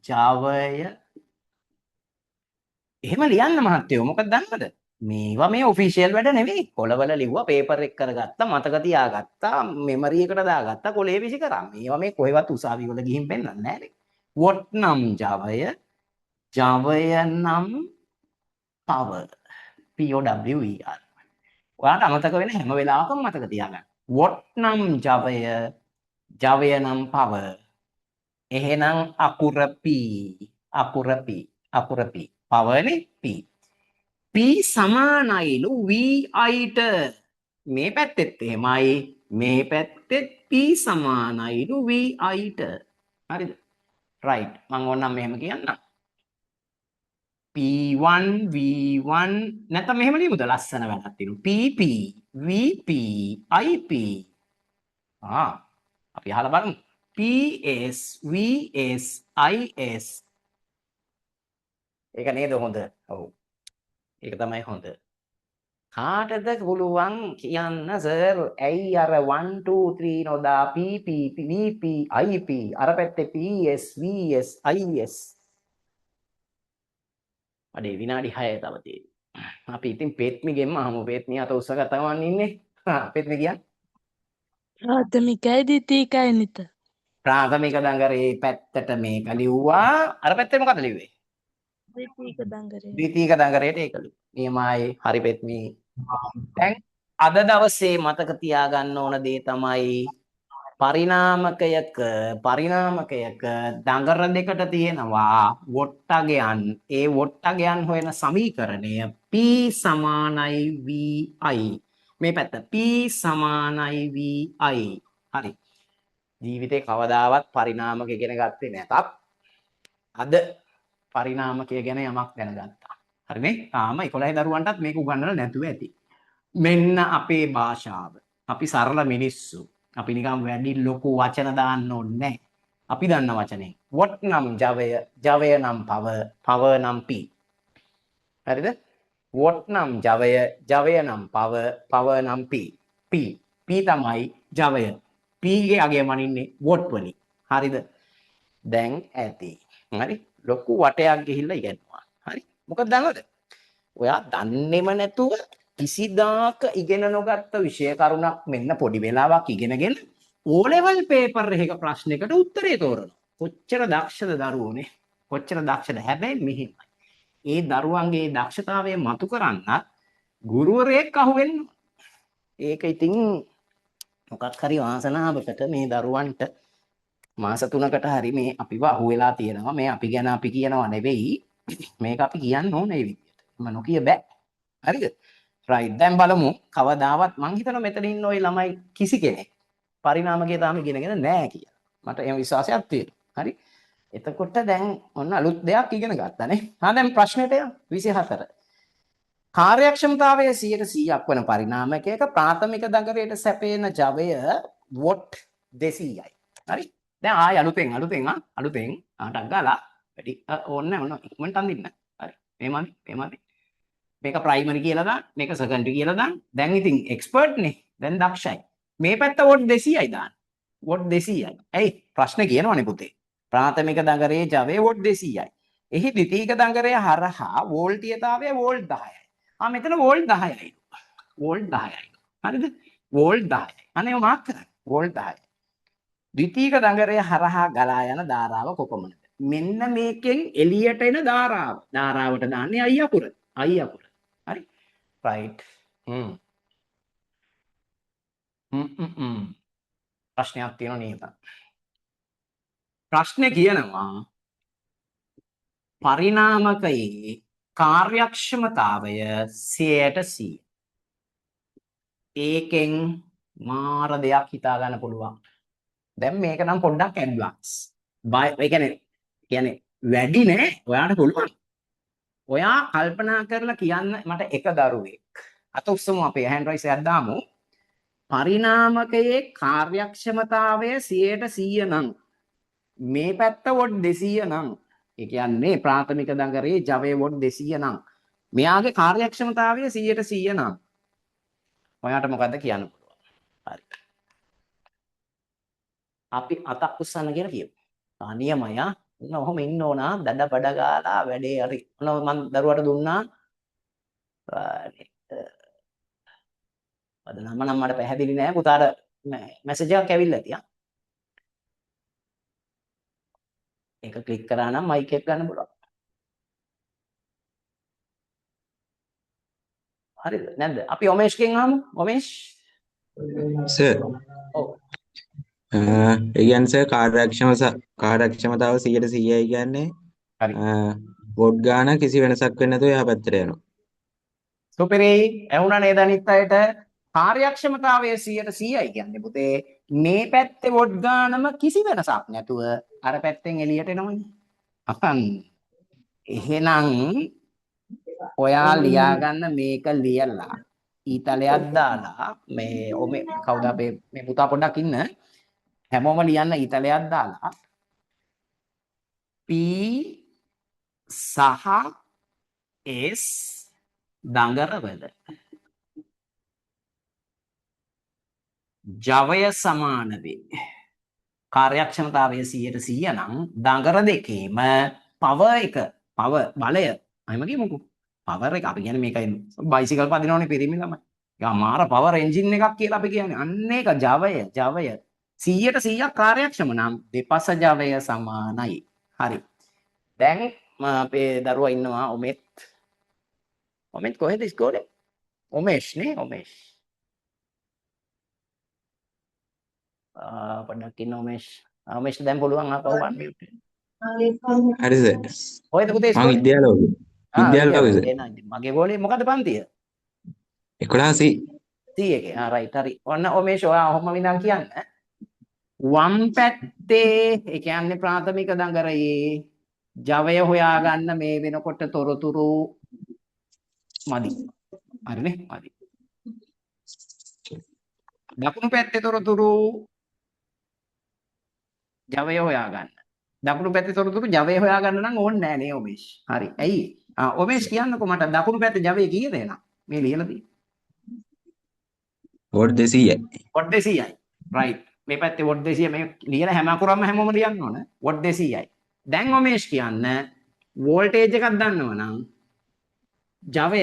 ජවය. එහෙම ලියන්න මහත්තයෝ මොකද දන්නවද? මේවා මේ ඔෆිෂියල් වැඩ නෙවෙයි. කොළවල ලිව්වා, පේපර් එක කරගත්තා, මතක තියාගත්තා, මෙමරි එකට දාගත්තා, කොලේ විසි කරා. මේවා මේ කොහෙවත් උසාවි වල ගිහින් පෙන්නන්නේ නෑනේ. What නම් ජවය, ජවය නම් power. P O W E R. ඔයාලට අමතක වෙන හැම වෙලාවකම මතක තියාගන්න. What නම් ජවය, ජවය නම් පවර්. එහෙනම් අකුර P, අකුර P, අකුර P. පවර් නේ P. P සමානයිලු V I ට. මේ පැත්තෙත් එහෙමයි, මේ පැත්තෙත් P සමානයිලු V I ට. හරිද? රයිට්. මං ඕනනම් මෙහෙම කියන්නම්. P1 V1 නැත්නම් මෙහෙම ලියමුද? ලස්සන වැඩක් තියෙනවා. PP VP IP. අපි අහලා බලමු. PS VS IS. ඒක නේද හොඳ? ඔව්. ඒක තමයි හොඳ. කාටද පුළුවන් කියන්න සර් ඇයි අර 1 2 3 නොදා PP VP IP අර පැත්තේ PS VS IS? අඩේ විනාඩි 6 තව තියෙනවා. අපි ඉතින් පෙත්මිගෙන්ම අහමු. පෙත්මි අත උස්සගත්ත ගමන් ඉන්නේ. හා පෙත්මි කියන්න. ප්‍රාථමිකයි ද්විතීකයි නිත. ප්‍රාථමික දඟරේ පැත්තට මේක ලිව්වා. අර පැත්තේ මොකද ලිව්වේ? ද්විතීක දඟරේ. ද්විතීක දඟරේට ඒක ලිව්වා. නියමයි. හරි පෙත්මි. දැන් අද දවසේ මතක තියාගන්න ඕන දේ තමයි පරිණාමකයක දඟර දෙකට තියෙනවා වොට්ටගයන්. ඒ වොට්ටගයන් හොයන සමීකරණය P සමානයි VI. මේ පැත්ත P සමානයි VI. හරි. ජීවිතේ කවදාවත් පරිණාමක ඉගෙන ගත්තේ නැතත් අද පරිණාමකය ගැන යමක් දැනගත්තා. හරිනේ? තාම 11 දරුවන්ටත් මේක උගන්වලා නැතුව ඇති. මෙන්න අපේ භාෂාව. අපි සරල මිනිස්සු. අපි නිකන් වැඩි ලොකු වචන දාන්න ඕනේ නැහැ. අපි දන්න වචනේ. What නම් ජවය, ජවය නම් පව, පව නම් P. හරිද? What නම් ජවය, ජවය නම් පව, පව නම් P. P. P තමයි ජවය. P ගේ අගය මනින්නේ what වලින්. හරිද? දැන් ඇති. හරි? ලොකු වටයක් ගිහිල්ලා ඉගෙනුවා. හරි? මොකද දන්නවද? ඔයා දන්නේම නැතුව කිසිදාක ඉගෙන නොගත්ත විෂය කරුණක් මෙන්න පොඩි වෙලාවක් ඉගෙනගෙන O level paper එකක ප්‍රශ්නයකට උත්තරේ තෝරනවා. කොච්චර දක්ෂද දරුවෝනේ? කොච්චර දක්ෂද? හැබැයි මෙහෙමයි. ඒ දරුවන්ගේ දක්ෂතාවය මතු කරන්නත් ගුරුවරයෙක් අහුවෙන්න. ඒක ඉතින් මොකක් හරි වාසනාවකට මේ දරුවන්ට මාස 3කට හරි මේ අපිව අහුවෙලා තියෙනවා. මේ අපි ගැන අපි කියනවා නෙවෙයි. මේක අපි කියන්න ඕනේ මේ විදියට. මම නොකිය බෑ. හරිද? රයිට්. දැන් බලමු කවදාවත් මං හිතනවා මෙතන ඉන්න ඔය ළමයි කිසි කෙනෙක් පරිණාමකය තාම ඉගෙනගෙන නෑ කියලා. මට එහෙම විශ්වාසයක් තියෙනවා. හරි? එතකොට දැන් ඔන්න අලුත් දෙයක් ඉගෙන ගත්තා නේ. හා දැන් ප්‍රශ්නෙට යමු. 24. කාර්යක්ෂමතාවය 100%ක් වන පරිණාමකයක ප්‍රාථමික දඟරයට සැපයන ජවය what 200යි. හරි? දැන් ආයෙ අලුතෙන් අලුතෙන් ආ අලුතෙන් ආ ටක් ගාලා වැඩි ඕනේ නැහැ ඔන්න ඉක්මනට අඳින්න. හරි. මේමදි මේමදි. මේක ප්‍රයිමරි කියලා දාන්න, මේක සෙකන්ඩරි කියලා දාන්න. දැන් ඉතින් එක්ස්පර්ට් නේ. දැන් දක්ෂයි. මේ පැත්ත what 200යි දාන්න. What 200යි. ඇයි? ප්‍රශ්නේ කියනවනේ පුතේ. ප්‍රාථමික දඟරේ ජවය what 200යි. එහි ද්විතීක දඟරය හරහා වෝල්ටීයතාවය වෝල්ට් 10යි. ආ මෙතන වෝල්ට් 10යි. වෝල්ට් 10යි. හරිද? වෝල්ට් 10යි. අනේ ඔය මාක් කරන්න. වෝල්ට් 10යි. ද්විතීක දඟරය හරහා ගලා යන ධාරාව කොපමණද? මෙන්න මේකෙන් එළියට එන ධාරාව. ධාරාවට දාන්නේ I අකුර. I අකුර. හරි? රයිට්. හ්ම්. හ්ම් හ්ම් හ්ම්. ප්‍රශ්නයක් තියෙනව නේද? ප්‍රශ්නේ කියනවා පරිණාමකයේ කාර්යක්ෂමතාවය 100%. ඒකෙන් මාර දෙයක් හිතා ගන්න පුළුවන්. දැන් මේක නම් පොඩ්ඩක් ඇඩ්වාන්ස්. බය ඒ කියන්නේ වැඩි නෑ ඔයාට පුළුවන්. ඔයා කල්පනා කරලා කියන්න මට එක දරුවෙක්. අත උස්සමු අපේ හෑන්ඩ් රයිස් එකක් දාමු. පරිණාමකයේ කාර්යක්ෂමතාවය 100% නම් මේ පැත්ත what 200 නම් ඒ කියන්නේ ප්‍රාථමික දඟරේ ජවය what 200 නම් මෙයාගේ කාර්යක්ෂමතාවය 100% නම් ඔයාට මොකද්ද කියන්න පුළුවන්? හරි. අපි අතක් උස්සන්න කියලා කියමු. ආ නියමයි ආ. ඔන්න ඔහොම ඉන්න ඕන දඩ බඩ ගාලා වැඩේ හරි. ඔන්න මං දරුවට දුන්නා. අද නම නම් මට පැහැදිලි නෑ පුතාට මැසේජ් එකක් ඇවිල්ලා ඇති ආ. ඒක ක්ලික් කරා නම් මයික් එක ගන්න පුළුවන්. හරිද නැද්ද? අපි ඔමේෂ්ගෙන් අහමු. ඔමේෂ් සර් ඔව්. ඒ කියන්නේ සර් කාර්යක්ෂමතාව 100%යි කියන්නේ හරි. වොට් ගාන කිසි වෙනසක් වෙන්නේ නැතුව එහා පැත්තට යනවා. සුපිරි ඇහුණා නේද අනිත් අයට? කාර්යක්ෂමතාවය 100%යි කියන්නේ පුතේ මේ පැත්තේ වොට් ගානම කිසි වෙනසක් නැතුව අර පැත්තෙන් එළියට එනවනේ. අහන් එහෙනම් ඔයා ලියාගන්න මේක ලියලා ඊතලයක් දාලා මේ ඔමේ කවුද අපේ මේ පුතා පොඩ්ඩක් ඉන්න හැමෝම ලියන්න ඊතලයක් දාලා P සහ S දඟරවල ජවය සමාන වේ. කාර්යක්ෂමතාවය 100% නම් දඟර දෙකේම පවර් එක, පවර් බලය, එහෙම කියමුකෝ. පවර් එක අපි කියන්නේ මේකයි බයිසිකල් පදිනවනේ පිරිමි ළමයි. ඒක අමාර පවර් එන්ජින් එකක් කියලා අපි කියන්නේ. අන්න ඒක ජවය, ජවය 100%ක් කාර්යක්ෂම නම් දෙපස ජවය සමානයි. හරි. දැන් අපේ දරුවා ඉන්නවා ඔමෙත්. ඔමෙත් කොහෙද ඉස්කෝලේ? ඔමේෂ් නේ ඔමේෂ්. පොඩ්ඩක් ඉන්න ඔමේෂ්. ඔමේෂ් දැන් පුළුවන් ආපහු අන්මියුට් වෙන්න. හරි සර්. කොහෙද පුතේ මං ඉස්කෝලේ? විද්‍යාලෝකේ. ආ විද්‍යාලෝකේ සර්. එහෙනම් ඉතින් මගේ ගෝලේ මොකද පන්තිය? 11 C. C එකේ. ආ රයිට් හරි. ඔන්න ඔමේෂ් ඔයා ඔහොම විඳන් කියන්න. වම් පැත්තේ ඒ කියන්නේ ප්‍රාථමික දඟරයේ ජවය හොයාගන්න මේ වෙනකොට තොරතුරු මදි. හරිනේ මදි. දකුණු පැත්තේ තොරතුරු ජවය හොයාගන්න. දකුණු පැත්තේ තොරතුරු ජවය හොයාගන්න නම් ඕනේ නෑ නේ ඔමේෂ්. හරි. ඇයි? ආ ඔමේෂ් කියන්නකෝ මට දකුණු පැත්තේ ජවය කීයද එහෙනම්? මේ ලියලා තියෙන්නේ. වෝට් 200යි. වොට් 200යි. රයිට්. මේ පැත්තේ වොට් 200 මේ ලියන හැම අකුරක්ම හැමෝම ලියන්න ඕන. වොට් 200යි. දැන් ඔමේෂ් කියන්න වෝල්ටේජ් එකක් දන්නවා නම් ජවය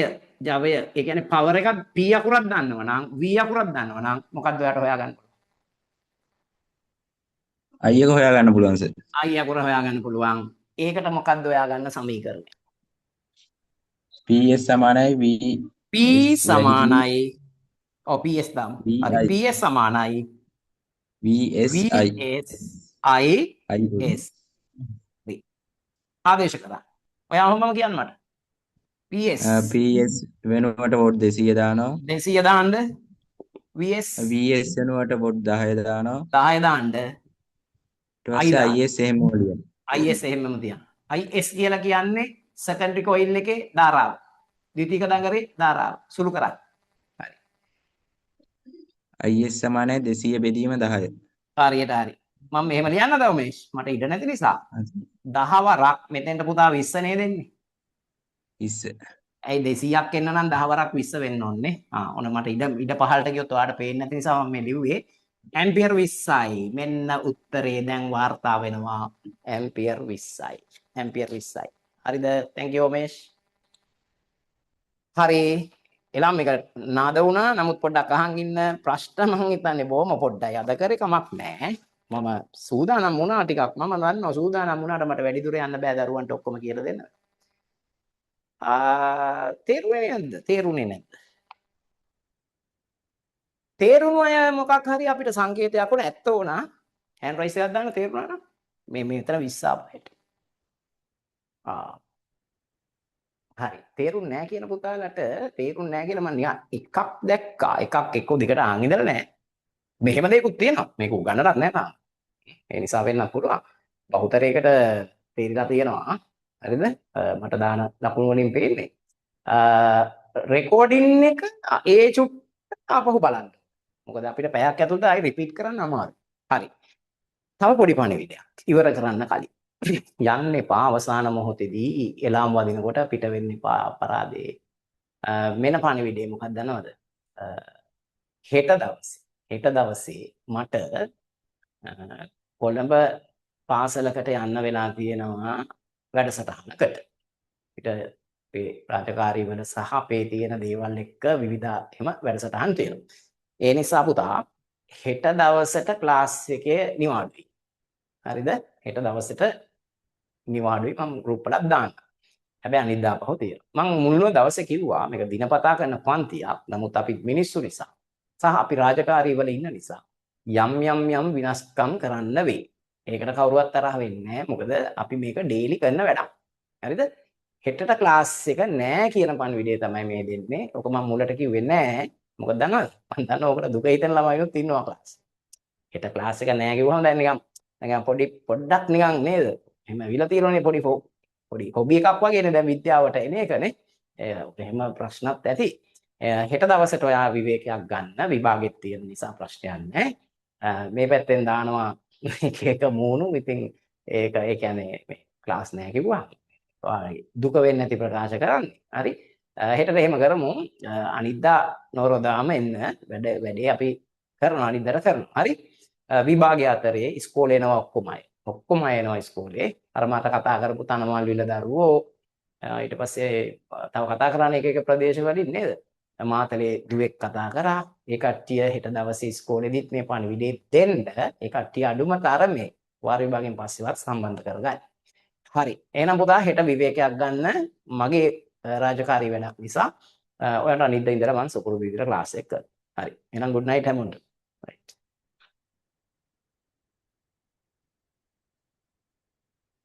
ජවය ඒ කියන්නේ පවර් එකක් P අකුරක් දන්නවා නම් V අකුරක් දන්නවා නම් මොකද්ද ඔයාට හොයාගන්න පුළුවන්? I එක හොයාගන්න පුළුවන් සර්. I අකුර හොයාගන්න පුළුවන්. ඒකට මොකද්ද හොයාගන්න සමීකරණය? PS සමානයි V P සමානයි ඔව් PS දාමු. හරි VI PS සමානයි VSI VS I I S V ආදේශ කරා. ඔයා ඔහොමම කියන්න මට. PS PS වෙනුවට වෝට් 200 දානවා. 200 දාන්න VS VS වෙනුවට වෝට් 10 දානවා. 10 දාන්න ඊට I පස්සේ දාන්න. IS එහෙම ලියන්න. IS එහෙමම තියන්න. IS කියලා කියන්නේ සෙකන්ඩරි කොයිල් එකේ ධාරාව. ද්විතීක දඟරේ ධාරාව. සුළු කරන්න. හරි. IS සමානයි 200 බෙදීම 10. හරියට හරි. මම මෙහෙම ලියන්නද උමේෂ්? මට ඉඩ නැති නිසා. 10 වරක් මෙතෙන්ට පුතා 20 නේ දෙන්නේ. 20. ඇයි 200ක් එන්න නම් 10 වරක් 20 වෙන්න ඕනේ. ආ ඔන්න මට ඉඩ පහළට ගියොත් ඔයාලට පේන්නේ නැති නිසා මම මේ ලිව්වේ. ඇම්පියර් 20යි. මෙන්න උත්තරේ දැන් වාර්තා වෙනවා. ඇම්පියර් 20යි. ඇම්පියර් 20යි. හරිද? Thank you Umesh. හරි. එළම් එක නාද වුණා. නමුත් පොඩ්ඩක් අහන් ඉන්න ප්‍රශ්න මං හිතන්නේ බොහොම පොඩ්ඩයි. අද කරේ කමක් නෑ. මම සූදානම් වුණා ටිකක්. මම දන්නවා සූදානම් වුණාට මට වැඩි දුර යන්න බෑ දරුවන්ට ඔක්කොම කියලා දෙන්න. ආ තේරුනේ නැද්ද? තේරුනේ නැද්ද? තේරුණු අය මොකක් හරි අපිට සංකේතයක් වුණ ඇත්ත වුණා. හෑන්ඩ් රයිස් එකක් දාන්න තේරුණා නම් මේ මෙතන 20 ආපු හැටි. ආ හරි. තේරුන්නේ නැහැ කියන පුතාලට තේරුන්නේ නැහැ කියලා මම නිකන් එකක් දැක්කා. එකක් එක්ක දිගට ආන් ඉඳලා නැහැ. මෙහෙම දෙයක්ත් තියෙනවා. මේක උගන්නලත් නෑ තාම. ඒ නිසා වෙන්නත් පුළුවන්. බහුතරයකට තේරිලා තියෙනවා. හරිද? මට දාන ලකුණු වලින් පේන්නේ. රෙකෝඩින් එක ඒ චුට්ට ආපහු බලන්න. මොකද අපිට පැයක් ඇතුළත ආයෙ රිපීට් කරන්න අමාරුයි. හරි. තව පොඩි පණිවිඩයක් ඉවර කරන්න කලින්. යන්න එපා අවසාන මොහොතේදී එලාම් වදිනකොට පිට වෙන්න එපා අපරාධේ. මෙන්න පණිවිඩය මොකක්ද දන්නවද? හෙට දවසේ මට කොළඹ පාසලකට යන්න වෙලා තියෙනවා වැඩසටහනකට. පිට අපේ රාජකාරී වල සහ අපේ තියෙන දේවල් එක්ක විවිධ එහෙම වැඩසටහන් තියෙනවා. ඒ නිසා පුතා හෙට දවසට ක්ලාස් එකේ නිවාඩුයි. හරිද? හෙට දවසට නිවාඩුයි මම ගෲප් වලත් දාන්න. හැබැයි අනිද්දා ආපහු තියෙනවා. මං මුල්ම දවසේ කිව්වා මේක දිනපතා කරන පන්තියක්. නමුත් අපි මිනිස්සු නිසා සහ අපි රාජකාරී වල ඉන්න නිසා යම් යම් යම් විනාශකම් කරන්න වෙයි. ඒකට කවුරුවත් තරහ වෙන්නේ නැහැ. මොකද අපි මේක ඩේලි කරන වැඩක්. හරිද? හෙටට ක්ලාස් එක නෑ කියන පණිවිඩය තමයි මේ දෙන්නේ. ඔක මම මුලට කිව්වේ නෑ. මොකද දන්නවද? මං දන්නවා ඔකට දුක හිතෙන ළමයිනුත් ඉන්නවා ක්ලාස්. හෙට ක්ලාස් එක නෑ කිව්වම දැන් නිකන් නිකන් පොඩ්ඩක් නිකන් නේද? එහෙම ඇවිල්ලා තියෙනවනේ පොඩි පොඩි හොබි එකක් වගේනේ දැන් විද්‍යාවට එන එකනේ. එහෙම ප්‍රශ්නත් ඇති. හෙට දවසට ඔයා විවේකයක් ගන්න, විභාගෙත් තියෙන නිසා ප්‍රශ්නයක් නැහැ. මේ පැත්තෙන් දානවා එක එක මූණු. ඉතින් ඒක ඒ කියන්නේ මේ ක්ලාස් නෑ කිව්වා. ඔයා දුක වෙන්නේ නැති ප්‍රකාශ කරන්නේ. හරි. හෙටට එහෙම කරමු. අනිද්දා නොරොදාම එන්න, වැඩේ අපි කරනවා, අනිද්දාට කරනවා. හරි. විභාගය අතරේ ඉස්කෝලේ එනවා ඔක්කොම අය. ඔක්කොම අය එනවා ඉස්කෝලේ. අර මට කතා කරපු තනමල් විල දරුවෝ, ඊට පස්සේ තව කතා කරන්නේ එක එක ප්‍රදේශ වලින් නේද? මාතලේ දුවෙක් කතා කරා. ඒ කට්ටිය හෙට දවසේ ඉස්කෝලේදීත් මේ පණිවිඩේ දෙන්න. ඒ කට්ටිය අඩුම තරමේ වාර විභාගයෙන් පස්සේවත් සම්බන්ධ කරගන්න. හරි. එහෙනම් පුතා, හෙට විවේකයක් ගන්න මගේ රාජකාරී වැඩක් නිසා. ඔයාලට අනිද්දා ඉඳලා මං සුපුරුදු විදිහට ක්ලාස් එක කරනවා. හරි. එහෙනම් ගුඩ් නයිට් හැමෝටම. රයිට්.